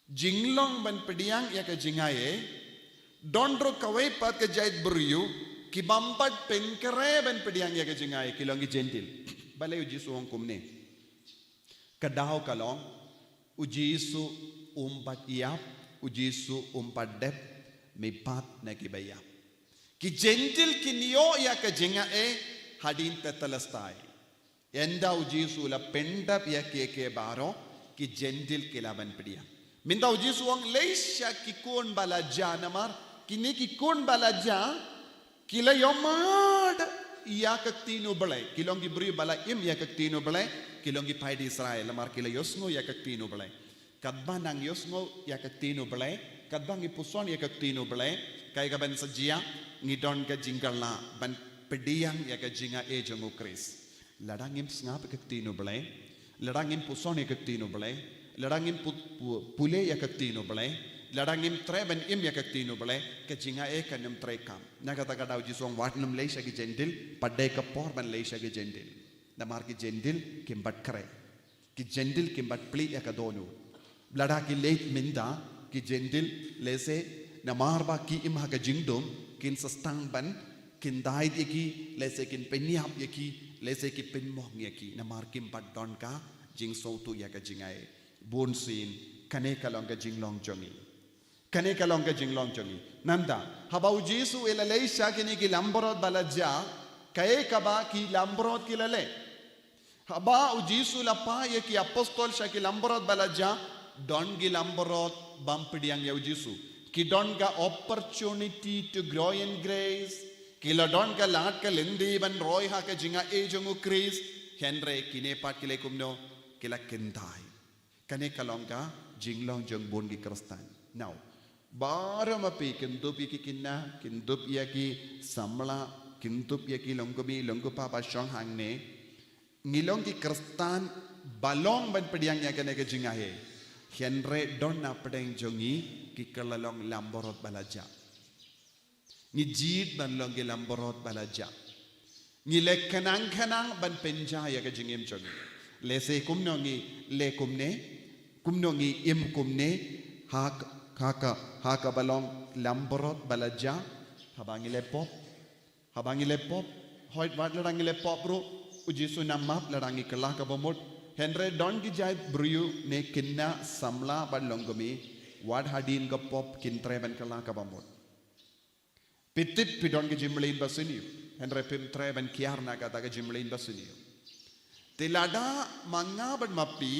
jinglong ban pdiang ïa ka jingai. Don ruh kawei pat ka jait briew kibym pat pynkhreh ban pdiang ïa ka jingai, ki long ki Jentil. Balei u Jisu u ong kumne? Ka daw ka long, u Jisu um pat ïap, u Jisu um pat dep mih pat na kiba ïap. Ki Jentil kin ïoh ïa ka jingaiei hadien Tetelestai. Ynda u Jisu u la pyndap ïa kiei kiei baroh, ki Jentil ki la ban pdiang. Mynta u Jisu u ong lei sha ki khun ba la jia namar kine ki khun ba la jia ki la ïohmad ïa ka ktien U Blei. Ki long ki briew ba la im ïa ka ktien U Blei, ki long ki paid Israel namar ki la ïohsngew ïa ka ktien U Blei. Katba nang ïohsngew ïa ka ktien U Blei, katba ngi puson ïa ka ktien U Blei, kaei kaban sa jia? Ngi don ka jingkylla ban pdiang ïa ka jingaiei jong u Khrist. Lada ngim sngap ïa ka ktien U Blei, lada ngim puson ïa ka ktien U Blei, lada ngim pu-, pu-, pule ïa ka ktien U Blei, lada ngim treh ban im ïa ka ktien U Blei, ka jingaiei kan ym trei kam. Na kata ka daw u Jisu u ong wat nym leit sha ki Jentil, pat dei ka por ban leit sha ki Jentil. Namar ki Jentil kim pat khreh. Ki Jentil kim pat plie ïa ka dohnud. Lada ki leit mynta, ki Jentil lehse namar ba ki im ha ka jingdum, kin sa sdang ban kyndait ïa ki, lehse kin pynïap ïa ki, lehse ki pynmong ïa ki. Namar kim pat don ka jingsngewthuh ïa ka jingaiei. Bunsien, kane ka long ka jinglong jong ngi. Kane ka long ka jinglong jong ngi. Nangta, haba u Jisu u la leit sha kine ki langbrot ba la jia, kaei kaba ki langbrot ki la leh? Haba u Jisu u la phah ïa ki apostol sha ki langbrot ba la jia, don ki langbrot bym pdiang ïa u Jisu. Ki don ka opportunity to grow in grace. Ki la don ka lad ka lynti ban roi ha ka jingaiei jong u Khrist. Hynrei kine pat ki leh kumno? Ki la kyndait. Kane ka long ka jinglong jong bun ki Khristan. Now, baroh ma phi, kyndup ïa ki khynnah, kyndup ïa ki samla, kyndup ïa ki longkmie longkpa ba shong hangne, ngi long ki Khristan ba long ban pdiang ïa kane ka jingaiei. Hynrei don na pdeng jong ngi ki kylla long langbrot ba la jia. Ngi jied ban long ki langbrot ba la jia. Ngi leh khnang khnang ban pynjah ïa ka jingim jong ngi. Lehse kumno ngi leh kumne, kumno ngi im kumne, ha k-, ha ka, ha kaba long langbrot ba la jia, haba ngi leh pop, haba ngi leh pop, hooid wat lada ngi leh pop ruh, u Jisu un map lada ngi kylla kaba mut. Hynrei don ki jait briew ne khynnah samla bad longkmie, wat hadien ka pop kin treh ban kylla kaba mut. Phi tip phi don ka jingmlien basniew, hynrei phim treh ban kiar na kata ka jingmlien basniew. Te lada ma nga bad ma phi,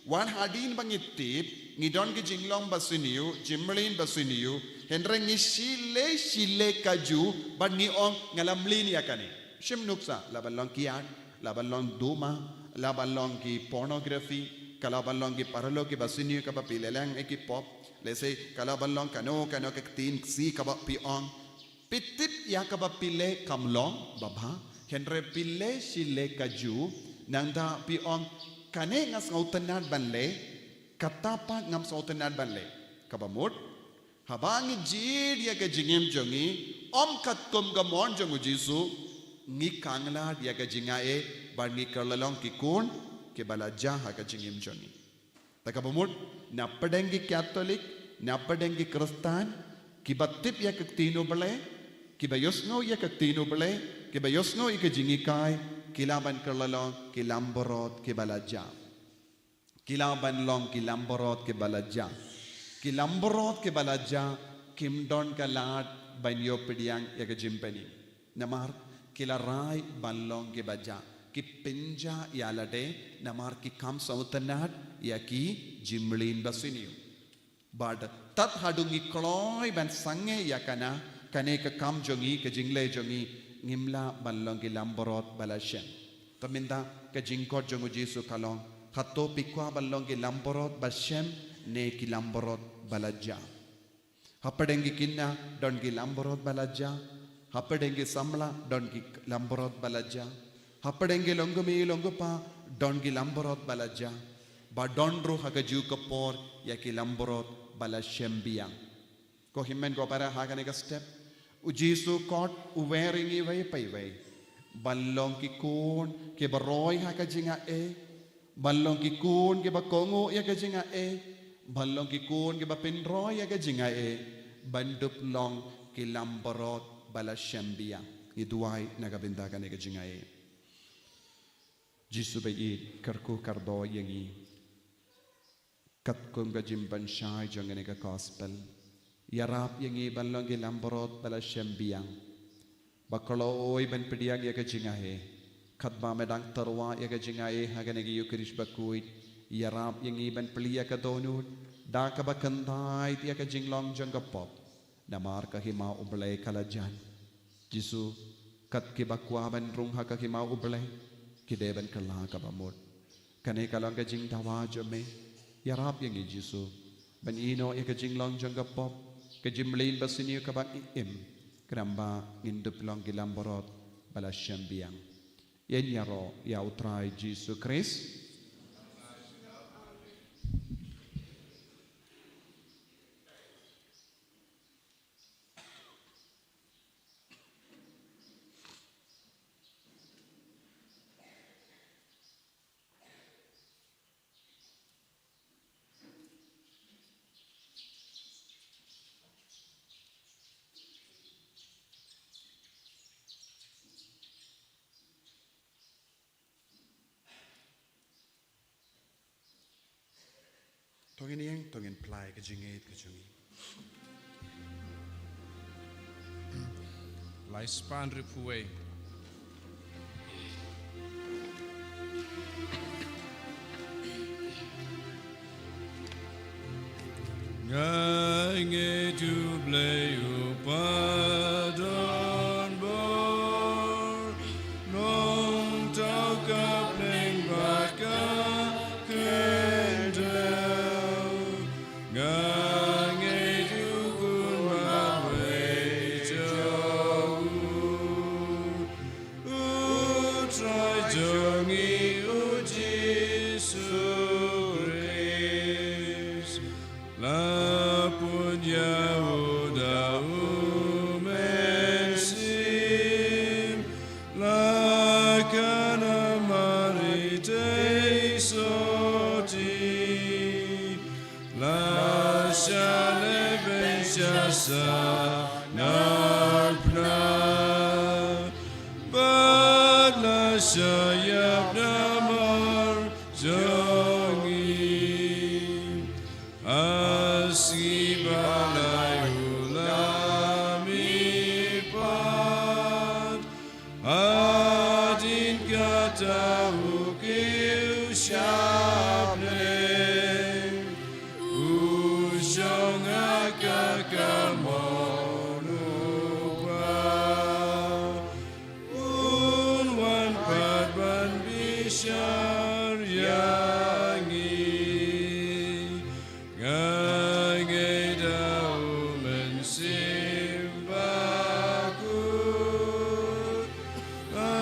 wat hadien ba ngi tip ngi don ka jinglong basniew, jingmlien basniew, hynrei ngi shu leh shu leh kajuh bad ngi ong nga la mlien ïa kane. Shim nuksa, la ban long kiad, la ban long duma, la ban long ki pornography, ka la ban long ki paralok kiba sniew kaba phi leh lang ïa ki pop, lehse ka la ban long kano kano ka ktien ksiew kaba phi ong. Phi tip ïa kaba phi leh kam long babha, hynrei phi leh shu leh kajuh, nangta phi ong kane nga sngewtynnat ban leh, kata pat ngam sngewtynnat ban leh. Kaba mut, haba ngi jied ïa ka jingim jong ngi, ym katkum ka mon jong u Jisu, ngi khanglad ïa ka jingaiei, bad ngi kylla long ki khun kiba la jia ha ka jingim jong ngi. Te kaba mut, na pdeng ki Katholik, na pdeng ki Khristan, kiba tip ïa ka ktien U Blei, kiba ïohsngew ïa ka ktien U Blei, kiba ïohsngew ïa ka jinghikai, ki lah ban kylla long ki langbrot kiba la jia. Ki lah ban long ki langbrot kiba la jia. Ki langbrot kiba la jia kim don ka lad ban ïoh pdiang ïa ka jingpynim. Namar ki la rai ban long kiba jia. Ki pynjah ïalade namar ki kham sngewtynnat ïa ki jingmlien basniew. Bad tad haduh ngi kloi ban sangeh ïa kane, kane ka kam jong ngi, ka jingleh jong ngi, ngim lah ban long ki langbrot ba la shem. Te mynta ka jingkhot jong u Jisu ka long, hato phi kwah ban long ki langbrot ba shem ne ki langbrot ba la jia? Hapdeng ki khynnah don ki langbrot ba la jia. Hapdeng ki samla don ki langbrot ba la jia. Hapdeng ki longkmie longkpa don ki langbrot ba la jia. Ba don ruh ha kajuh ka por ïa ki langbrot ba la shem biang. Ko hynmen ko para, ha kane ka step u Jisu u khot uwei ïa ngi iwei pa iwei ban long ki khun kiba roi ha ka jingaiei, ban long ki khun kiba kohnguh ïa ka jingaiei, ban long ki khun kiba pynroi ïa ka jingaiei, ban dup long ki langbrot ba la shem biang. Ngi duwai na ka bynta kane ka jingaiei. Jisu ba ïeit, kyrkhu kyrdoh ïa ngi katkum ka jingpynshai jong kane ka gospel. Ïarap ïa ngi ban long ki langbrot ba la shem biang. Ba kloi ban pdiang ïa ka jingaiei. Katba me dang tyrwa ïa ka jingaiei ha kane ka Ïukharist bakhuid, ïarap ïa ngi ban plie ïa ka dohnud da kaba kyntait ïa ka jinglong jong ka pop. Namar ka hima U Blei ka la jan. Jisu, kat kiba kwah ban rung ha ka hima U Blei, ki dei ban kylla kaba mut. Kane ka long ka jingdawa jong me. Ïarap ïa ngi Jisu ban ïehnoh ïa ka jinglong jong ka pop, ka jingmlien basniew kaba ngi im, khnang ba ngin dup long ki langbrot ba la shembiang. Ïaroh ïa U Trai Jisu Khrist. To ngin ïeng, to ngin plie ka jingngeit ka jong ngi. Lai spah hynriewphew wei. Nga ngeit U Blei u paidbah, nongthaw ka pleng bad ka khyndew. Nga ngeit U Khun marwei jong u, U Trai jong ngi U Jisu Khrist. La pun ïa u da U Mynsiem, la khan ha Mari te sotti, la shah leh beiñ sha sahnarphna, bad la shah ïap namar jong ngi. Ha sngi ba lai u la mih pat, hadien kata u kiew sha pleng, u shong ha ka kamon U Kpa. Un wan pat ban bishar ïa ngi. Nga ngeit ha U Mynsiem Bakhuid, ha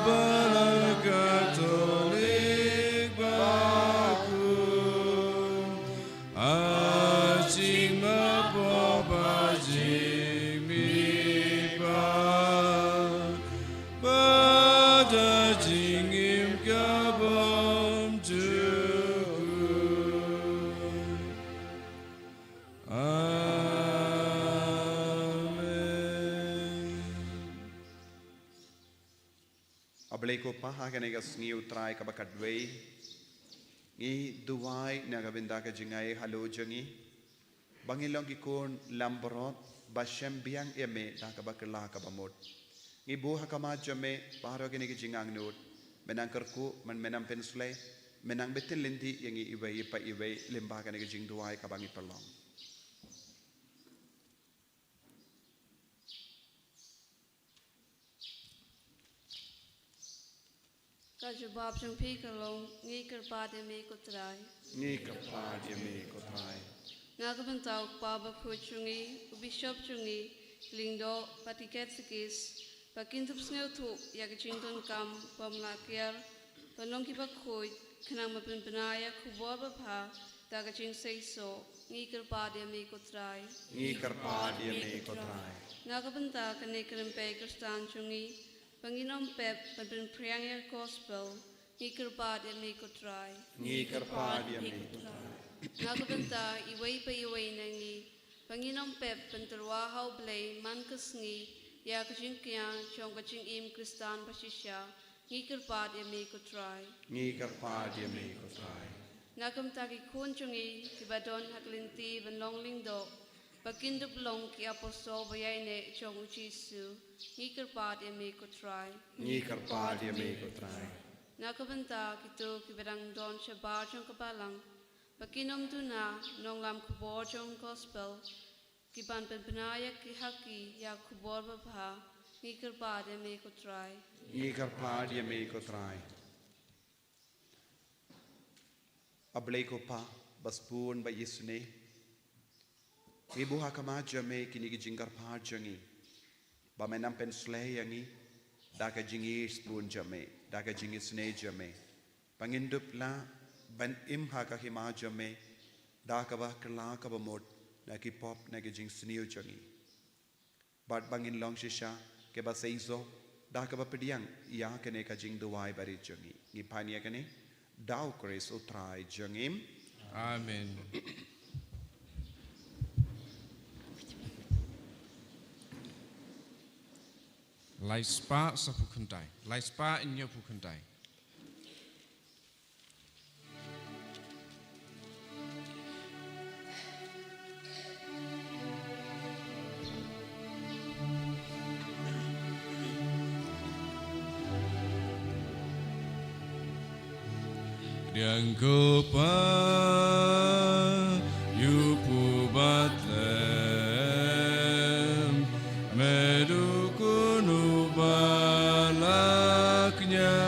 Balang Katholik Bakhuid, ha jingmihpat, ha jingmihpat, bad ha jingim kabym jukut. Amen. A Blei ko Pa, ha kane ka sngi U Trai kaba khatwei, ngi duwai na ka bynta ka jingaiei halor jong ngi, ba ngin long ki khun langbrot ba shembiang ïa Me da kaba kylla kaba mut. Ngi buh ha khmat jong Me baroh kine ki jingangnud, Me nang kyrkhu, Me nang pynshlei, Me nang btin lynti ïa ngi iwei pa iwei lyngba kane ka jingduwai kaba ngi pynlong. Ka jubab jong phi ka long, ngi kyrpad ïa me ko Trai. Ngi kyrpad ïa me ko Trai. Na ka bynta u kpa bakhuid jong ngi, u bishop jong ngi, ki lyngdoh bad ki katekis, ba kin sngewthuh ïa ka jingdonkam bym lah kiar ban long kiba khuid, khnang ban pynbna ïa ka khubor babha da ka jingseisoh, ngi kyrpad ïa me ko Trai. Ngi kyrpad ïa me ko Trai. Na ka bynta kane ka rympei Khristan jong ngi, ba ngin ym pep ban pynphriang ïa ka gospel, ngi kyrpad ïa me ko Trai. Ngi kyrpad ïa me ko Trai. Na ka bynta iwei pa iwei na ngi, ba ngin ym pep ban tyrwa ha U Blei man ka sngi ïa ka jingkñia jong ka jingim Khristan ba shisha, ngi kyrpad ïa me ko Trai. Ngi kyrpad ïa me ko Trai. Na ka bynta ki khun jong ngi kiba don ha ka lynti ban long lyngdoh, Ba kin dup long ki apostol ba ïaineh jong u Jisu, ngi kyrpad ïa me ko Trai. Ngi kyrpad ïa me ko Trai. Na ka bynta kito kiba dang don shabar jong ka balang, ba kin ym duna nonglam khubor jong gospel, ki ban pynbna ïa ki ha ki ïa khubor babha, ngi kyrpad ïa me ko Trai. Ngi kyrpad ïa me ko Trai. A Blei ko Pa, ba sbun ba isynei. Ngi buh ha khmat jong me kine ki jingkyrpad jong ngi. Ba men nang pynshlei ïa ngi da ka jingisbun jong me, da ka jingisynei jong me. Ba ngin dup lah ban im ha ka hima jong me da kaba kylla kaba mut na ki pop na ki jingsniew jong ngi. Bad ba ngin long shisha kiba seisoh da kaba pdiang ïa kane ka jingduwai barit jong ngi. Ngi pan ïa kane da u Khrist u Trai jong ngi. Amen. Lai spah saphew khyndai. Lai spah hynñiew phew khyndai. Pdiang ko Pa, ïupu bad lem, me dukun uba la kñia.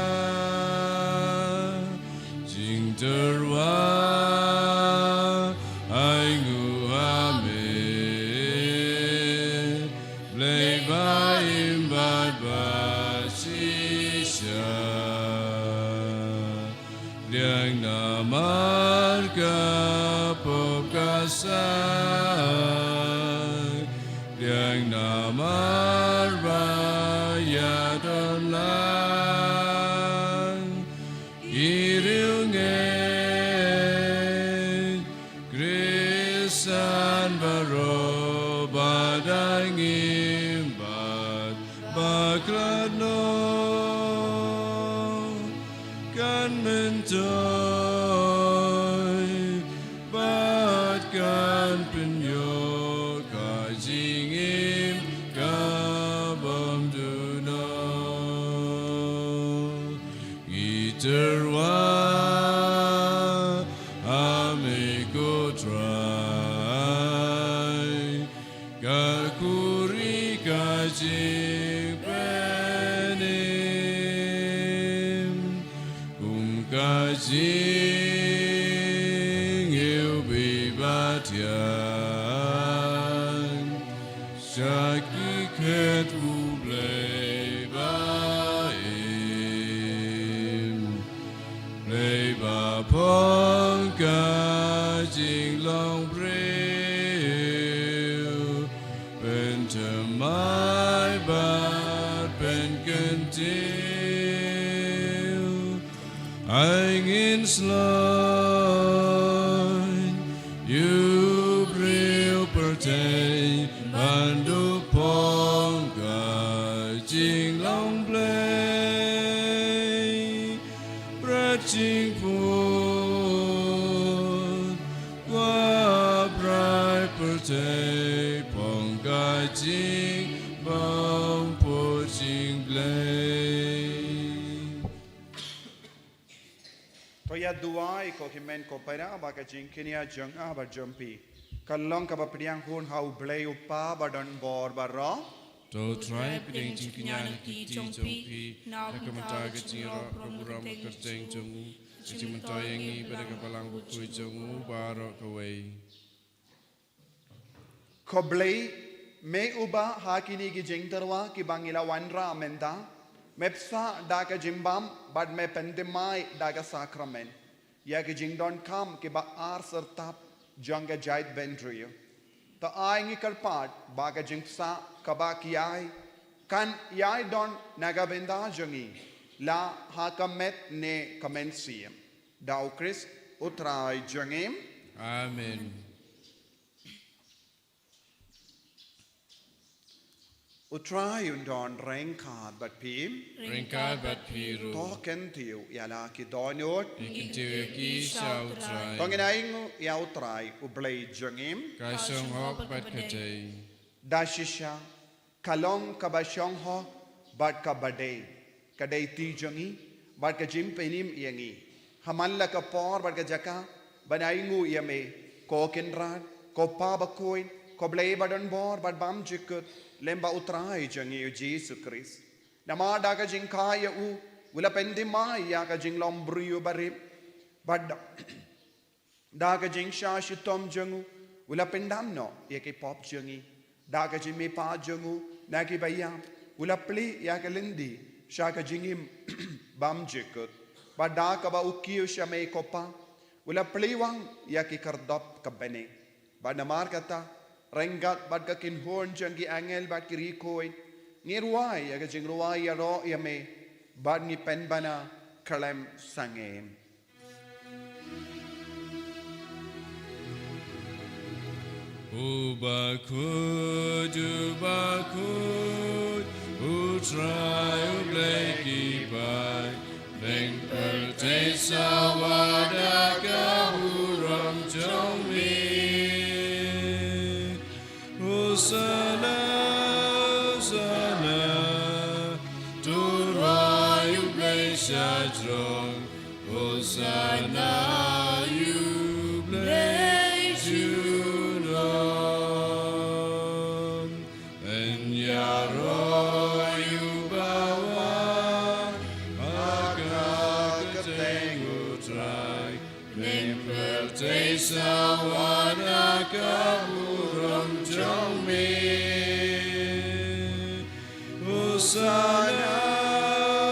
Jingtyrwa ai nguh ha me, Blei ba im bad ba shisha. Pdiang namar ka pop ka sah, pdiang namar ba ïadon lang ki riewngeit Khristan baroh ba dang im bad ba khlad noh, kan myntoi bad kan pynïoh ka jingim ka bym duh noh. Ngi tyrwa ha me ko Trai, ka khuri ka jingpynim, kum ka jingïewbih ba thiang sha ki khet U Blei ba im. Blei ba phong ka jinglong briew, pynthymmai bad pynkyntiew. Ai ngin sloi ïa u briew pyrthei ban duh phong ka jinglong Blei. Bret jingput, kwah bret pyrthei phong ka jingbymjukut jong U Blei. To ïa duwai ko hynmen ko para ba ka jingkñia jong nga bad jong phi kan long kaba pdiang hun ha U Blei U Kpa ba don bor baroh. To Trai pdiang jingkñia na ki kti jong phi na ka bynta ka jingïaroh ka burom ka kyrteng jong u, ka jingmyntoi ïa ngi bad ïa ka balang bakhuid jong u baroh kawei. Ko Blei, me uba ha kine ki jingtyrwa kiba ngi la wanrah mynta, me pynshai da ka jingbam bad me pynthymmai da ka sakramen ïa ki jingdonkam kiba ar syrtap jong ka jaitbynriew. To ai ngi kyrpad ba ka jingpynshai kaba ki ai kan ïai don na ka bynta jong ngi la ha ka met ne ka mynsiem. Da U Khrist U Trai jong ngi. Amen. U Trai un don ryngkat bad phi. Ryngkat bad phi ruh. To kyntiew ïa la ki dohnud. Ngi kyntiew ïa ki sha U Trai. To ngin ainguh ïa U Trai U Blei jong ngi. Ka shong hok bad ka dei. Da shisha, ka long kaba shong hok bad kaba dei, ka dei ti jong ngi bad ka jingpynim ïa ngi ha man la ka por bad ka jaka ban ainguh ïa me, ko Kynrad, ko Pa bakhuid, ko Blei badonbor bad bymjukut, lem bad U Trai jong ngi U Jisu Khrist. Namar da ka jingkha ïa u, u la pynthymmai ïa ka jinglong briew barit, bad da ka jingshah shitom jong u, u la pyndam noh ïa ki pop jong ngi. Da ka jingmihpat jong u na kiba ïap, u la plie ïa ka lynti sha ka jingim bymjukut. Bad da kaba u kiew sha me ko Pa, u la plie wang ïa ki khyrdop ka bneng. Bad namar kata, ryngkat bad ka kynhun jong ki angel bad ki riewkhuid, ngi rwai ïa ka jingrwai ïaroh ïa me, bad ngi pynbna khlem sangeh. U bakhuid, u bakhuid, U Trai U Blei ki bai, bneng pyrthei sawa da ka burom jong me. Hosana, Hosana, to rwai ïa U Blei sha jrong. Hosana ïa U Blei junom. Yn ïaroh ïa u bawan ha ka kyrteng U Trai. Bneng pyrthei sawa da ka burom jong me. Hosana,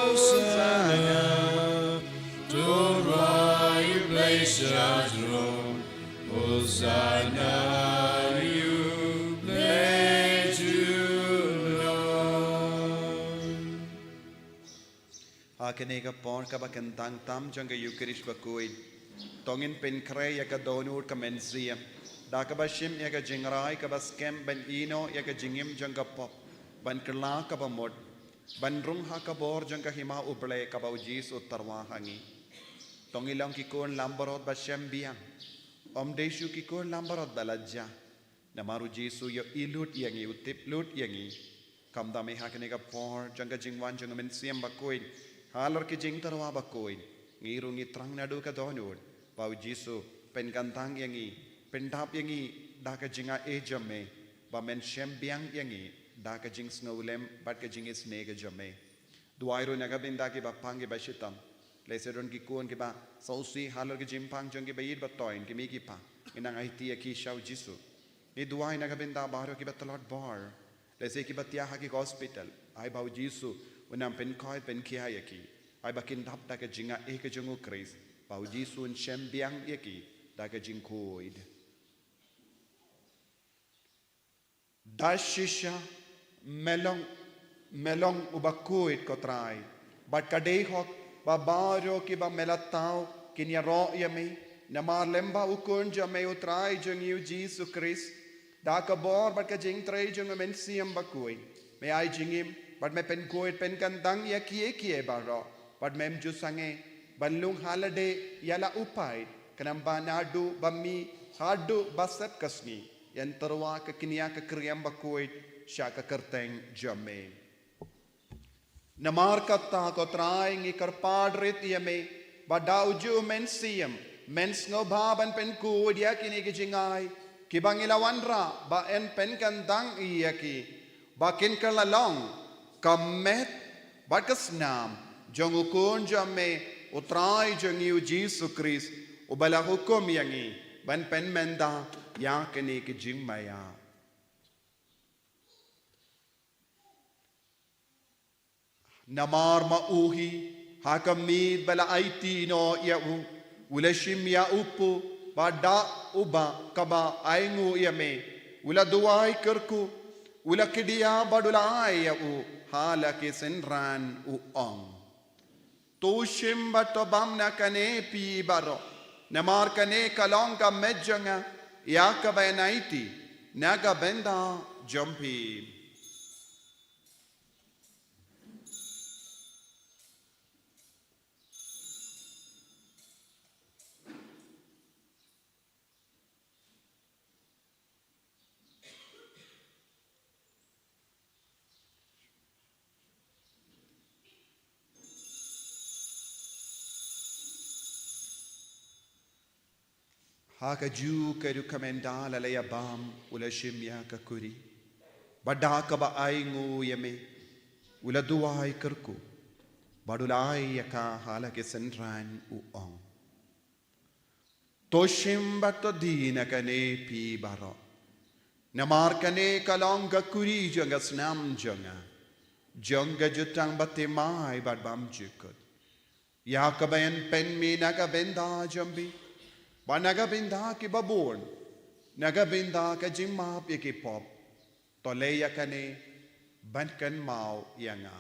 Hosana, to rwai ïa U Blei sha jrong. Hosana ïa U Blei junom. Ha kane ka por kaba kyntang tam jong ka Eukharist bakhuid, to ngin pynkhreh ïa ka dohnud ka mynsiem da kaba shim ïa ka jingrai kaba skhem ban ïehnoh ïa ka jingim jong ka pop, ban kylla kaba mut, ban rung ha ka bor jong ka hima U Blei kaba U Jisu u tyrwa ha ngi. To ngi long ki khun langbrot ba shem biang, ym dei shuh ki khun langbrot ba lajja. Namar U Jisu u ïohi lut ïa ngi, u tip lut ïa ngi. Kumta me ha kane ka por jong ka jingwan jong ka mynsiem bakhuid, halor ki jingtyrwa bakhuid, ngi ruh ngi thrang naduh ka dohnud ba U Jisu u pynkyntang ïa ngi, pyndap ïa ngi da ka jingaiei jong me, ba men shem biang ïa ngi da ka jingsngewlem bad ka jingisynei ka jong me. Duwai ruh na ka bynta kiba pang kiba shitom. Lehse don ki khun kiba sngewsih halor ki jingpang jong kiba ïeit ba thoh, ki mei ki pa. Ngi nang aiti ïa ki sha U Jisu. Ngi duwai na ka bynta baroh kiba tlot bor, lehse kiba thiah ha ki hospital. Ai ba U Jisu un nang pynkhuid pynkhia ïa ki. Ai ba kin dap da ka jingaiei ka jong U Khrist, ba U Jisu un shem biang ïa ki da ka jingkhuid. Da shisha, me long, me long uba khuid ko Trai. Bad ka dei hok ba baroh kiba me la thaw kin ïaroh ïa me, namar lem bad u Khun jong me U Trai jong ngi U Jisu Khrist. Da ka bor bad ka jingtrei jong u Mynsiem Bakhuid, me ai jingim bad me pynkhuid pynkyntang ïa kiei kiei baroh. Bad mem ju sangeh ban lung ha lade ïa la u paid, khnang ba naduh ba mih haduh ba sep ka sngi, yn tyrwa ka kñia ka kriam bakhuid sha ka kyrteng jong me. Namar kata ko Trai ngi kyrpad rit ïa me, ba da u ju Mynsiem, men sngewbha ban pynkhuid ïa kine ki jingai, kiba ngi la wanrah ba yn pynkyntang ïa ki, ba kin kylla long ka met bad ka snam jong u Khun jong me U Trai jong ngi U Jisu Khrist, uba la hukum ïa ngi ban pynmynta ïa kine ki jingmaïa. Namar ma u hi, ha ka miet ba la aiti noh ïa u, u la shim ïa u kpu, bad da uba kaba ainguh ïa me, u la duwai kyrkhu, u la kdiah bad u la ai ïa u ha la ki synran, u ong: To shim bad to bam na kane phi baroh, namar kane ka long ka met jong nga, ïa kaba yn aiti na ka bynta jong phi. Ha kajuh ka rukom ynda la leit bam, u la shim ïa ka kuri. Bad da kaba ainguh ïa me, u la duwai kyrkhu. Bad u la ai ïa ka ha la ki synran, u ong: To shim bad to die na kane phi baroh. Namar kane ka long ka kuri jong ka snam jong nga, jong ka jutang bathymmai bad bymjukut. Ïa kaba yn pynmih na ka bynta jong phi bad na ka bynta kiba bun, na ka bynta ka jingmap ïa ki pop. To leh ïa kane ban kynmaw ïa nga.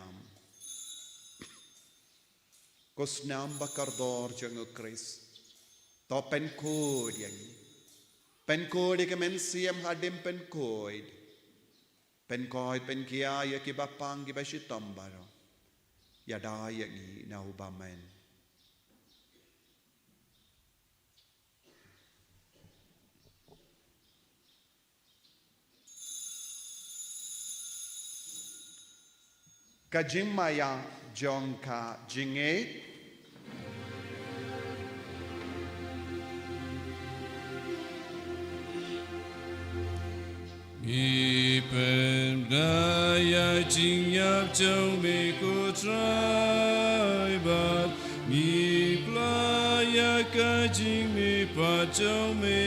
Ko snam ba kordor jong u Khrist, to pynkhuid ïa ngi. Pynkhuid ïa ka mynsiem hadien pynkhuid. Pynkhuid pynkhia ïa kiba pang kiba shitom baroh. Ïada ïa ngi na u bymman. Ka jingmaïa jong ka jingngeit. Ngi pynbna ïa ka jingïap jong me ko Trai bad ngi pla ïa ka jingmihpat jong me.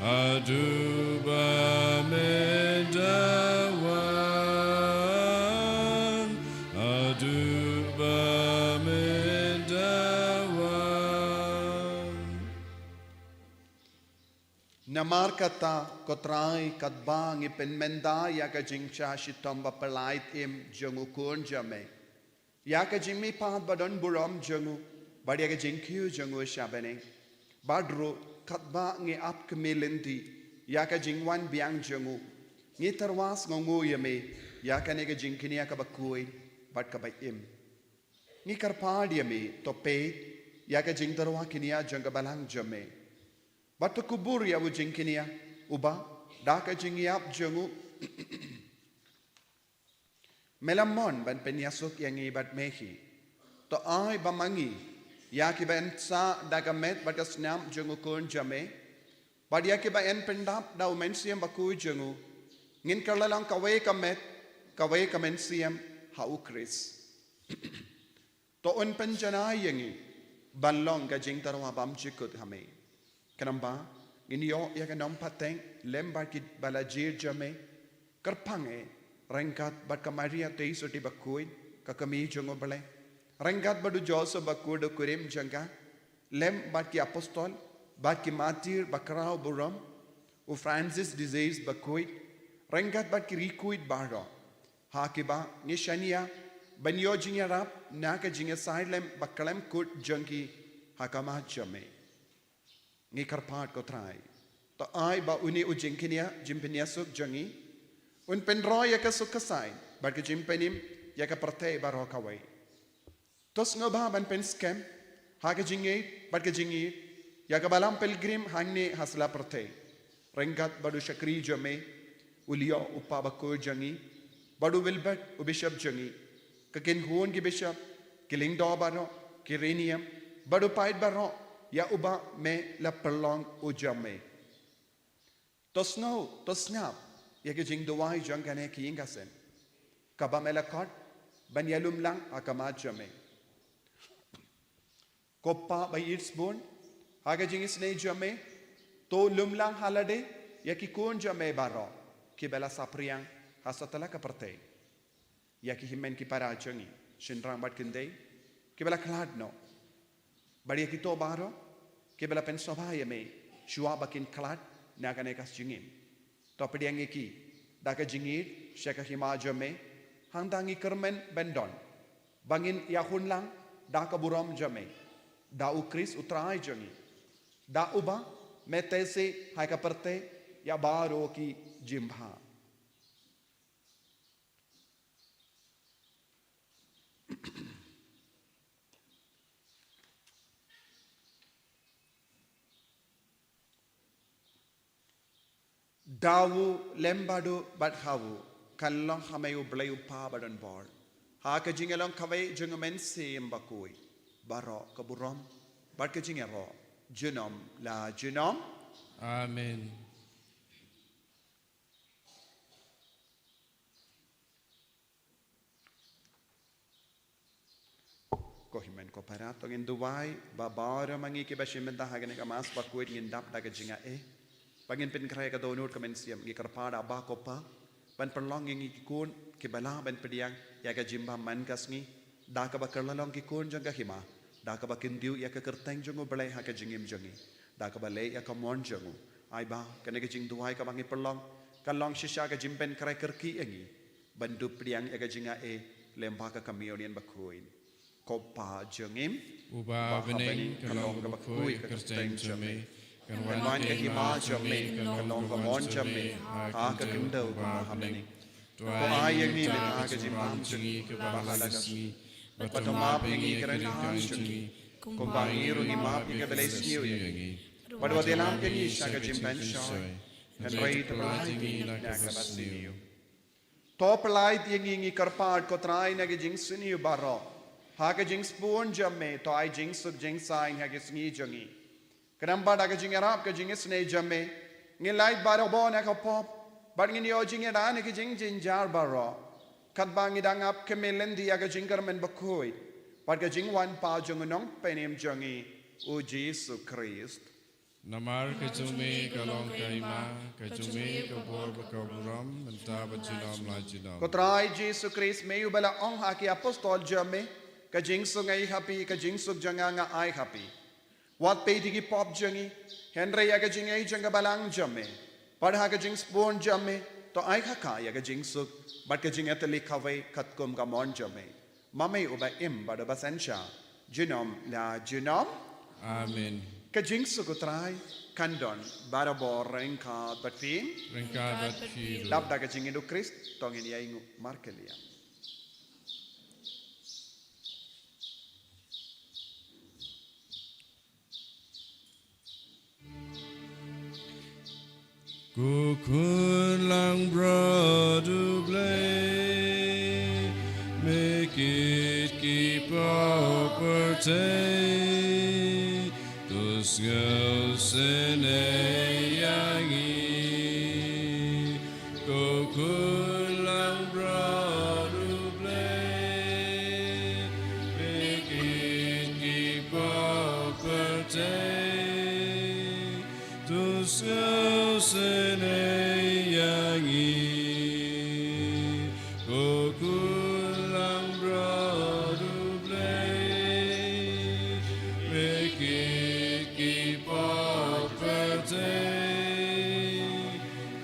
Haduh ba me da wan, haduh ba me da wan. Namar kata ko Trai, katba ngi pynmynta ïa ka jingshah shitom ba pynlait im jong u Khun jong me, ïa ka jingmihpat ba don burom jong u, bad ïa ka jingkiew jong u sha bneng, bad ruh katba ngi ap khmih lynti ïa ka jingwan biang jong u, ngi tyrwa sngewnguh ïa me ïa kane ka jingkñia kaba khuid bad kaba im. Ngi kyrpad ïa me, to peit ïa ka jingtyrwa kñia jong ka balang jong me, bad to kubur ïa u jingkñia uba, da ka jingïap jong u, me la mon ban pynïasuk ïa ngi bad me hi. To ai ba ma ngi, ïa kiba yn sah da ka met bad ka snam jong u Khun jong me, bad ïa kiba yn pyndap da u Mynsiem Bakhuid jong u, ngin kylla long kawei ka met, kawei ka mynsiem ha u Khrist. To un pynjanai ïa ngi ban long ka jingtyrwa bymjukut ha me. Khnang ba ngin ïoh ïa ka nongpateng lem bad kiba la jied jong me. Kyrpang eh ryngkat bad ka Maria Theisotti Bakhuid, ka Kmie jong u Blei, ryngkat bad u Joseph Bakhuid u kurim jong ka, lem bad ki apostol bad ki martir bakhraw burom, u Francis de Sales Bakhuid, ryngkat bad ki riewkhuid baroh ha kiba ngi shaniah ban ïoh jingïarap na ka jingïasaid lem bakhlem kut jong ki ha khmat jong me. Ngi kyrpad ko Trai, to ai ba une u jingkñia jingpynïasuk jong ngi un pynroi ïa ka suk ka saiñ bad ka jingpynim ïa ka pyrthei baroh kawei. To sngewbha ban pynskhem ha ka jingngeit bad ka jingïeit ïa ka Balang Pilgrim hangne ha sla pyrthei, ryngkat bad u shakri jong me u Leo u kpa bakhuid jong ngi, bad u Wilbert u bishop jong ngi, ka kynhun ki bishop, ki lyngdoh baroh, ki riewniam, bad u paid baroh ïa uba me la pynlong u jong me. To sngew, to sngap ïa ka jingduwai jong kane ka ïing ka sem, kaba me la khot ban ïalum lang ha khmat jong me. Ko Pa ba ïeit shibun, ha ka jingisynei jong me, to lum lang ha lade ïa ki khun jong me baroh kiba la saphriang ha satlak ka pyrthei, ïa ki hynmen ki para jong ngi, shynrang bad kynthei kiba la khlad noh, bad ïa kito baroh kiba la pynsngewbha ïa me shuwa ba kin khlad na kane ka jingim. To pdiang ïa ki da ka jingïeit sha ka hima jong me, hangta ngi kyrmen ban don ba ngin ïahun lang da ka burom jong me, da u Khrist u Trai jong ngi, da uba me teh sih ha ka pyrthei ïa baroh ki jingbha. Da u lem bad u bad ha u kan long ha me U Blei U Kpa ba don bor, ha ka jingïalong kawei jong U Mynsiem Bakhuid, baroh ka burom bad ka jingïaroh Junom la junom. Amen. Ko hynmen ko para, to ngin duwai ba baroh ma ngi kiba shim bynta ha kane ka Mass bakhuid ngin dap da ka jingai. Ba ngin pynkhreh ka dohnud ka mynsiem, ngi kyrpad, A Ba ko Pa, ban pynlong ïa ngi ki khun kiba lah ban pdiang ïa ka jingbam man ka sngi da kaba kylla long ki khun jong ka hima, da kaba kyntiew ïa ka kyrteng jong U Blei ha ka jingim jong ngi, da kaba leh ïa ka mon jong U. Ai Ba, kane ka jingduwai kaba ngi pynlong kan long shisha ka jingpynkhreh kyrkieh ïa ngi ban dup pdiang ïa ka jingai lyngba ka Communion bakhuid. Ko Pa jong ngi, Uba ha bneng, ka long kaba khuid ka kyrteng jong me. Kan wan ka hima jong me, kan long ka mon jong me ha ka khyndew kumba ha bneng. To ai ïa ngi mynta ka jingbam jong ngi kaba ha la ka sngi. Bad to map ïa ngi ki ryngkang jong ngi, kumba ngi ruh ngi map ïa kiba la isniew ïa ngi. Bad wat ïalam ïa ngi sha ka jingpynshoi, hynrei to pyllait ïa ngi na kaba sniew. To pyllait ïa ngi, ngi kyrpad ko Trai, na ka jingsniew baroh. Ha ka jingsbun jong me to ai jingsuk jingsaiñ ha ka sngi jong ngi. Khnang ba da ka jingïarap ka jingisynei jong me ngin lait barabor na ka pop, bad ngin ïoh jingïada na ki jingjynjar baroh, katba ngi dang ap khmih lynti ïa ka jingkyrmen bakhuid bad ka jingwan pat jong U Nongpynim jong ngi, U Jisu Khrist. Namar ka jong me ka long ka hima, ka jong me ka bor bad ka burom, mynta bad junom la junom. Ko Trai Jisu Khrist, me uba la ong ha ki apostol jong me, ka jingsuk nga ai ha phi, ka jingsuk jong nga nga ai ha phi. Wat peit ïa ki pop jong ngi, hynrei ïa ka jingaiei jong ka Balang jong me. Bad ha ka jingsbun jong me to ai ha ka ïa ka jingsuk bad ka jingïatylli kawei katkum ka mon jong me. Ma me uba im bad uba synshar, junom la junom. Amen. Ka jingsuk U Trai kan don barabor ryngkat bad phi. Ryngkat bad phi ruh. Dap da ka jingïeit U Khrist to ngin ïainguh markylliang. Ko khun langbrot U Blei, me kit ki pop pyrthei, to sngewsynei ïa ngi. Ko khun langbrot U Blei, me kit ki pop pyrthei, to sngewsynei ïa ngi. Ko khun langbrot U Blei, me kit ki pop pyrthei,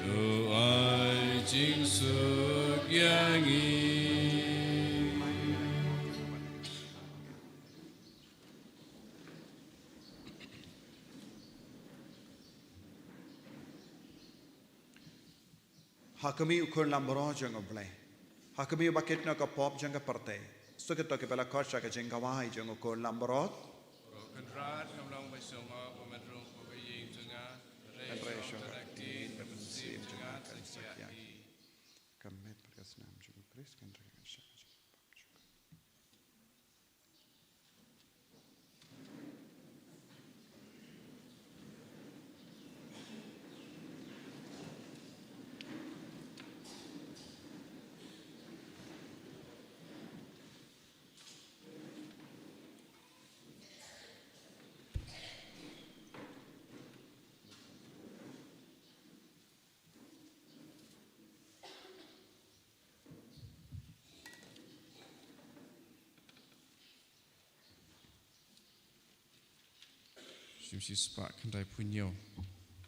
to ai jingsuk ïa ngi. Ha khmih U Khun langbrot jong U Blei. Ha khmih uba kit noh ka pop jong ka pyrthei. Suk ïa kito kiba la khot sha ka jingkhawai jong U Khun langbrot. Ko Kynrad, ngam long ba sngewbha ba men rung hapoh ka ïing jong nga. Hynrei sngewbha da ka ktien ka mynsiem jong nga kan sa ïaid. Ka met bad ka snam jong U Khrist kan rai sha ka jingpop jong nga. Shim shispah khyndai phew hynñiew.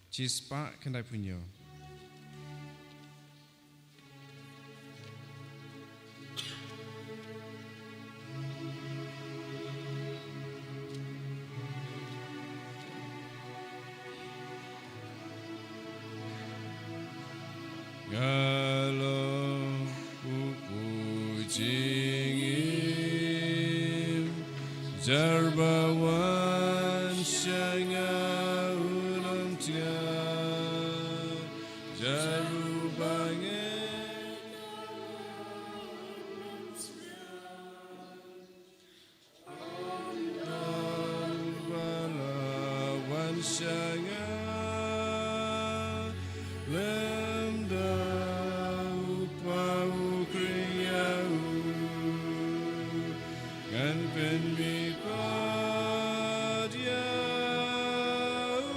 Shispah khyndai phew hynñiew. Nga long u pynjingim, jar ba wan sha nga u nongtnga, jar uba ngen. sha nga, lem da u pa u khriat ïa u, ngan pynmih pat ïa u,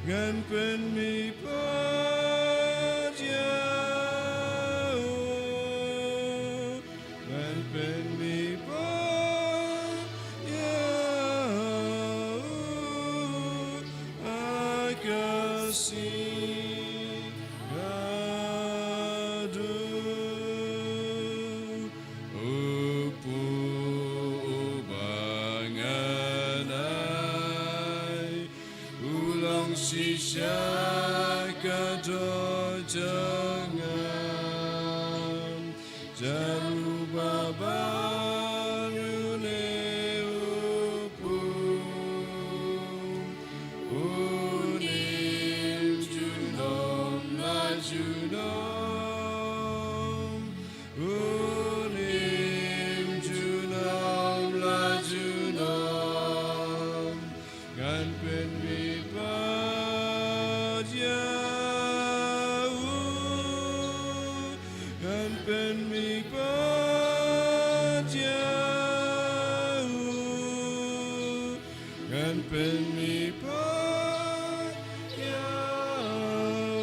ngan pynmih pat ïa u, ngan pynmih pat ïa u ha ka sngi ka dum. U pud uba ngan ai, u long shisha ka doh jong nga. Jar uba ban une u pud, unim junom la junom, unim junom la junom. Ngan pynmih pat ïa u, ngan pynmih pat ïa u, ngan pynmih pat ïa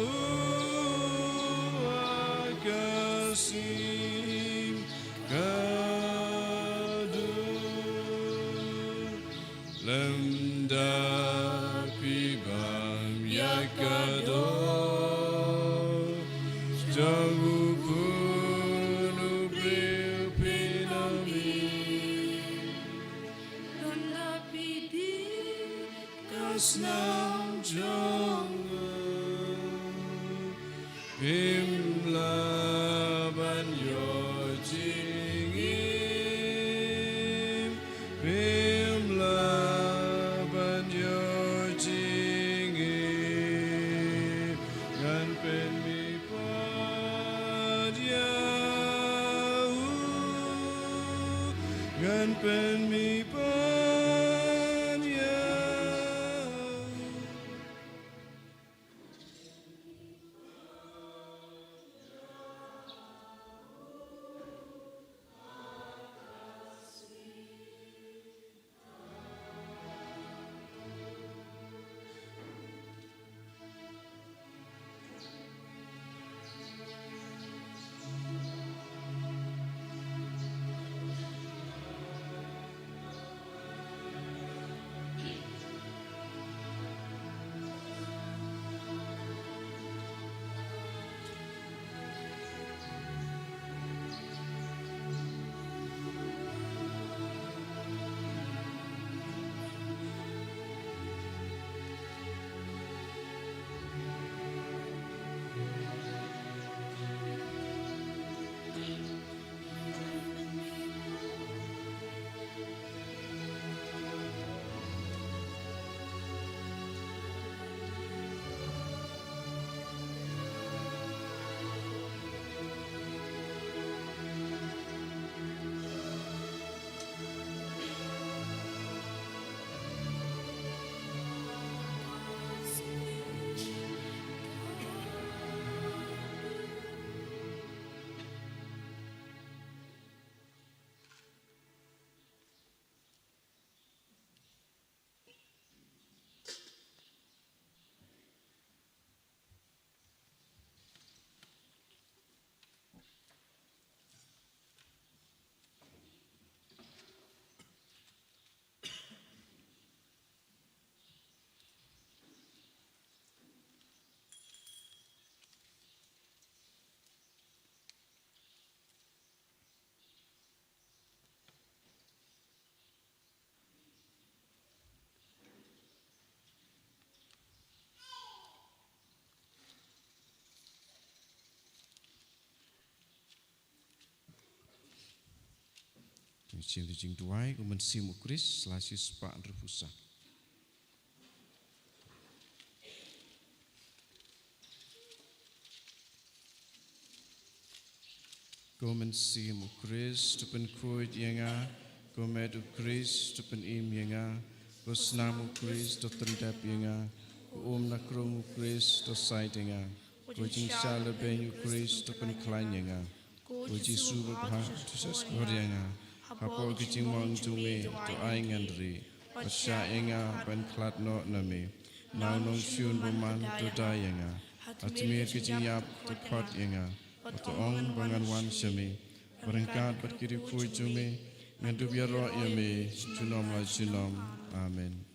u ha ka sngi ka dum. Lymda phi bam ïa ka doh jong u khun u briew phin ym im. Lymda phi dih ka snam jong u, phim lah ban ïoh jingim, phim lah ban ïoh jingim. Ngan pynmih pat ïa u, ngan pynmih pat ïa u. Te ngin ïa duwai, ko Mynsiem u Khrist, la shispah hynriewphew saw. Ko Mynsiem u Khrist, to pynkhuid ïa nga, ko Met u Khrist, to pynim ïa nga, ko Ko snam u Khrist, to tyndep ïa nga. Ko um na krung u Khrist, to said ïa nga. Ko jingshah lehbeiñ u Khrist, to pynkhlaiñ ïa nga. Ko Jisu babha, to sngewsih ïa nga. Hapoh ka jingmong jong me, to ai ngan rieh. Bad shah ïa nga ban khlad noh na me. Na u nongshun bymman, to die ïa nga. Ha tmier ka jingïap, to khot ïa nga. Bad to ong ba ngan wan sha me. Ryngkat bad ki riewkhuid jong me, ngan dup ïaroh ïa me junom la junom. Amen.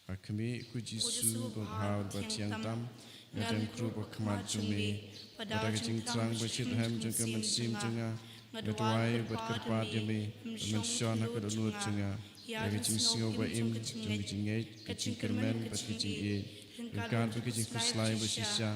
Ha khmih, ko Jisu babha bad bathiang tam, nga dem khrup ha khmat jong me. Bad da ka jingthrang bashitrhem jong ka mynsiem jong nga, nga duwai bad kyrpad ïa me ban mynshwa ha ka dohnud jong nga ïa ka jingsngew ba im jong ka jingngeit, ka jingkyrmen bad ka jingïeit, ryngkat bad ka jingkhuslai bashisha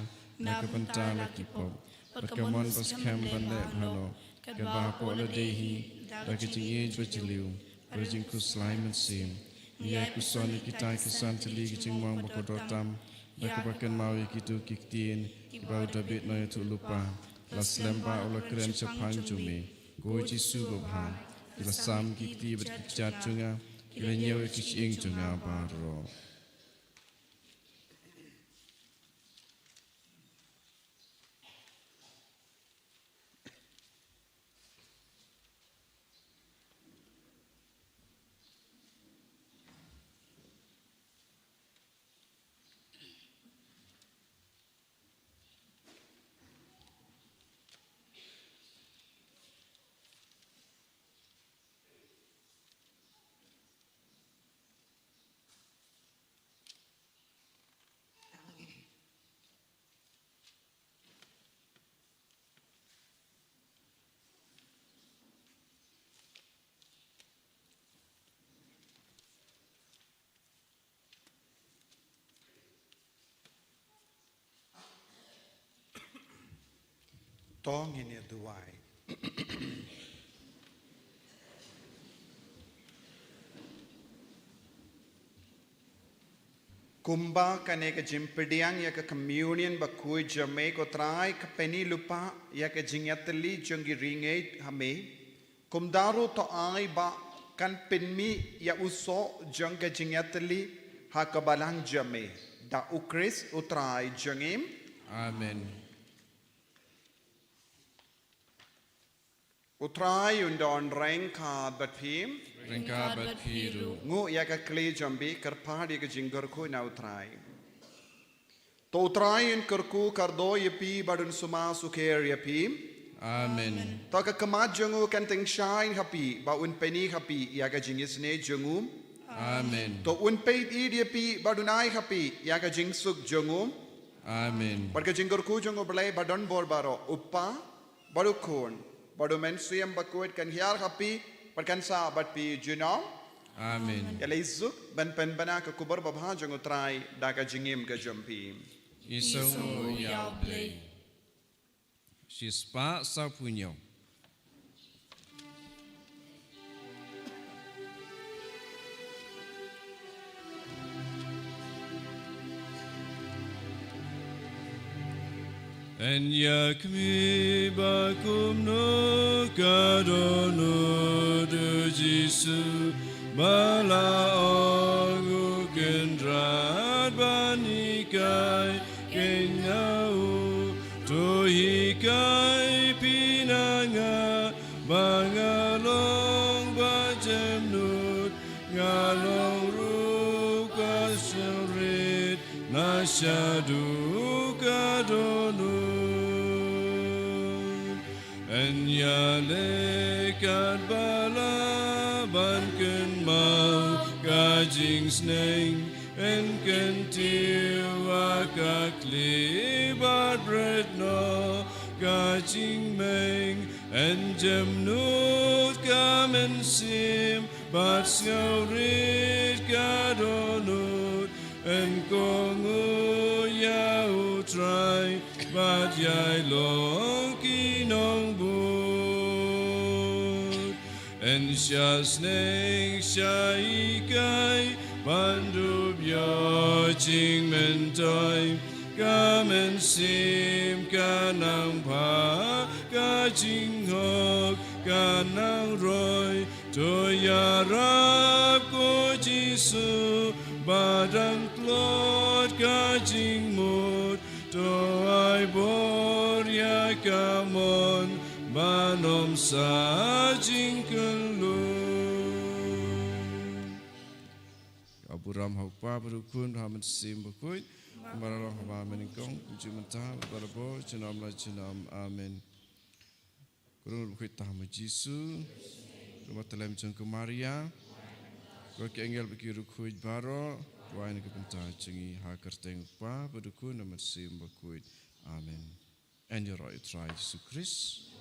na ka bynta la ki pop. Bad ka mon ba skhem ban leh bha noh, katba hapoh lade hi, da ka jingïeit bajylliew, bad ka jingkhuslai mynsiem. Ngi ïai kuson ïa kita ki san tylli ki jingmong ba kordor tam, da kaba kynmaw ïa kito ki ktien kiba u Dabid nongïathuhlypa la slem bha u la kren shaphang jong me, ko Jisu babha. Ki la sam ki kti bad ki kjat jong nga, ki la ñiew ïa ki shyieng jong nga baroh. To ngin ïa duwai. Kumba kane ka jingpdiang ïa ka communion bakhuid jong me, ko Trai, ka pyni lypa ïa ka jingïatylli jong ki riewngeit ha me. Kumta ruh to ai ba kan pynmih ïa u soh jong ka jingïatylli ha ka balang jong me. Da u Khrist u Trai jong ngi. Amen. U Trai un don ryngkat bad phi. Ryngkat bad phi ruh. Nguh ïa ka khlieh jong phi, kyrpad ïa ka jingkyrkhu na u Trai. To u Trai un kyrkhu kyrdoh ïa phi bad un sumar sukher ïa phi. Amen. To ka khmat jong u kan tyngshaiñ ha phi bad un pyni ha phi ïa ka jingisynei jong u. Amen. To un peit ïa phi bad un ai ha phi ïa ka jingsuk jong u. Amen. Bad ka jingkyrkhu jong u Blei badonbor baroh, u Kpa, bad u Khun, bad u Mynsiem Bakhuid kan hiar ha phi, bad kan sah bad phi junom. Amen. Ïaleh suk ban pynbna ka khubor babha jong u Trai da ka jingim ka jong phi. Isong u ïa u Blei. Shispah sawphew hynñiew. Yn ïa khmih ba kumno ka dohnud u Jisu ba la ong u Kynrad ban hikai keiñ na u. To hikai phi na nga ba nga long ba jemnud, nga long ruh ka shongrit na shaduh ka dohnud. Yn ïaleh katba lah ban kynmaw ka jingsneng, yn kyntiew ha ka khlieh bad bret noh ka jingmeng, yn jemnud ka mynsiem bad sngewrit ka dohnud, yn kohnguh ïa u Trai bad ïai long ki nongbud. Yn shah sneng shah hikai ban dup ïoh jingmyntoi, ka mynsiem ka nang phah, ka jinghok ka nang roi. To ïarap ko Jisu Ba dang tlot ka jingmut, to ai bor ïa ka mon, ban ym sa jingkyllut. Ka burom ha u Kpa bad u Khun bad ha u Mynsiem Bakhuid, kumba la long ha ba mynnyngkong, kumjuh mynta, barabor, junom la junom. Amen. Ko Rung Bakhuid Tam u Jisu, ko Matlem jong ka Maria, ko ki angel bad ki riewkhuid baroh, ko ai na ka bynta jong ngi, ha ka kyrteng u Kpa bad u Khun bad u Mynsiem Bakhuid. Amen. Yn ïaroh ïa u Trai Jisu Khrist.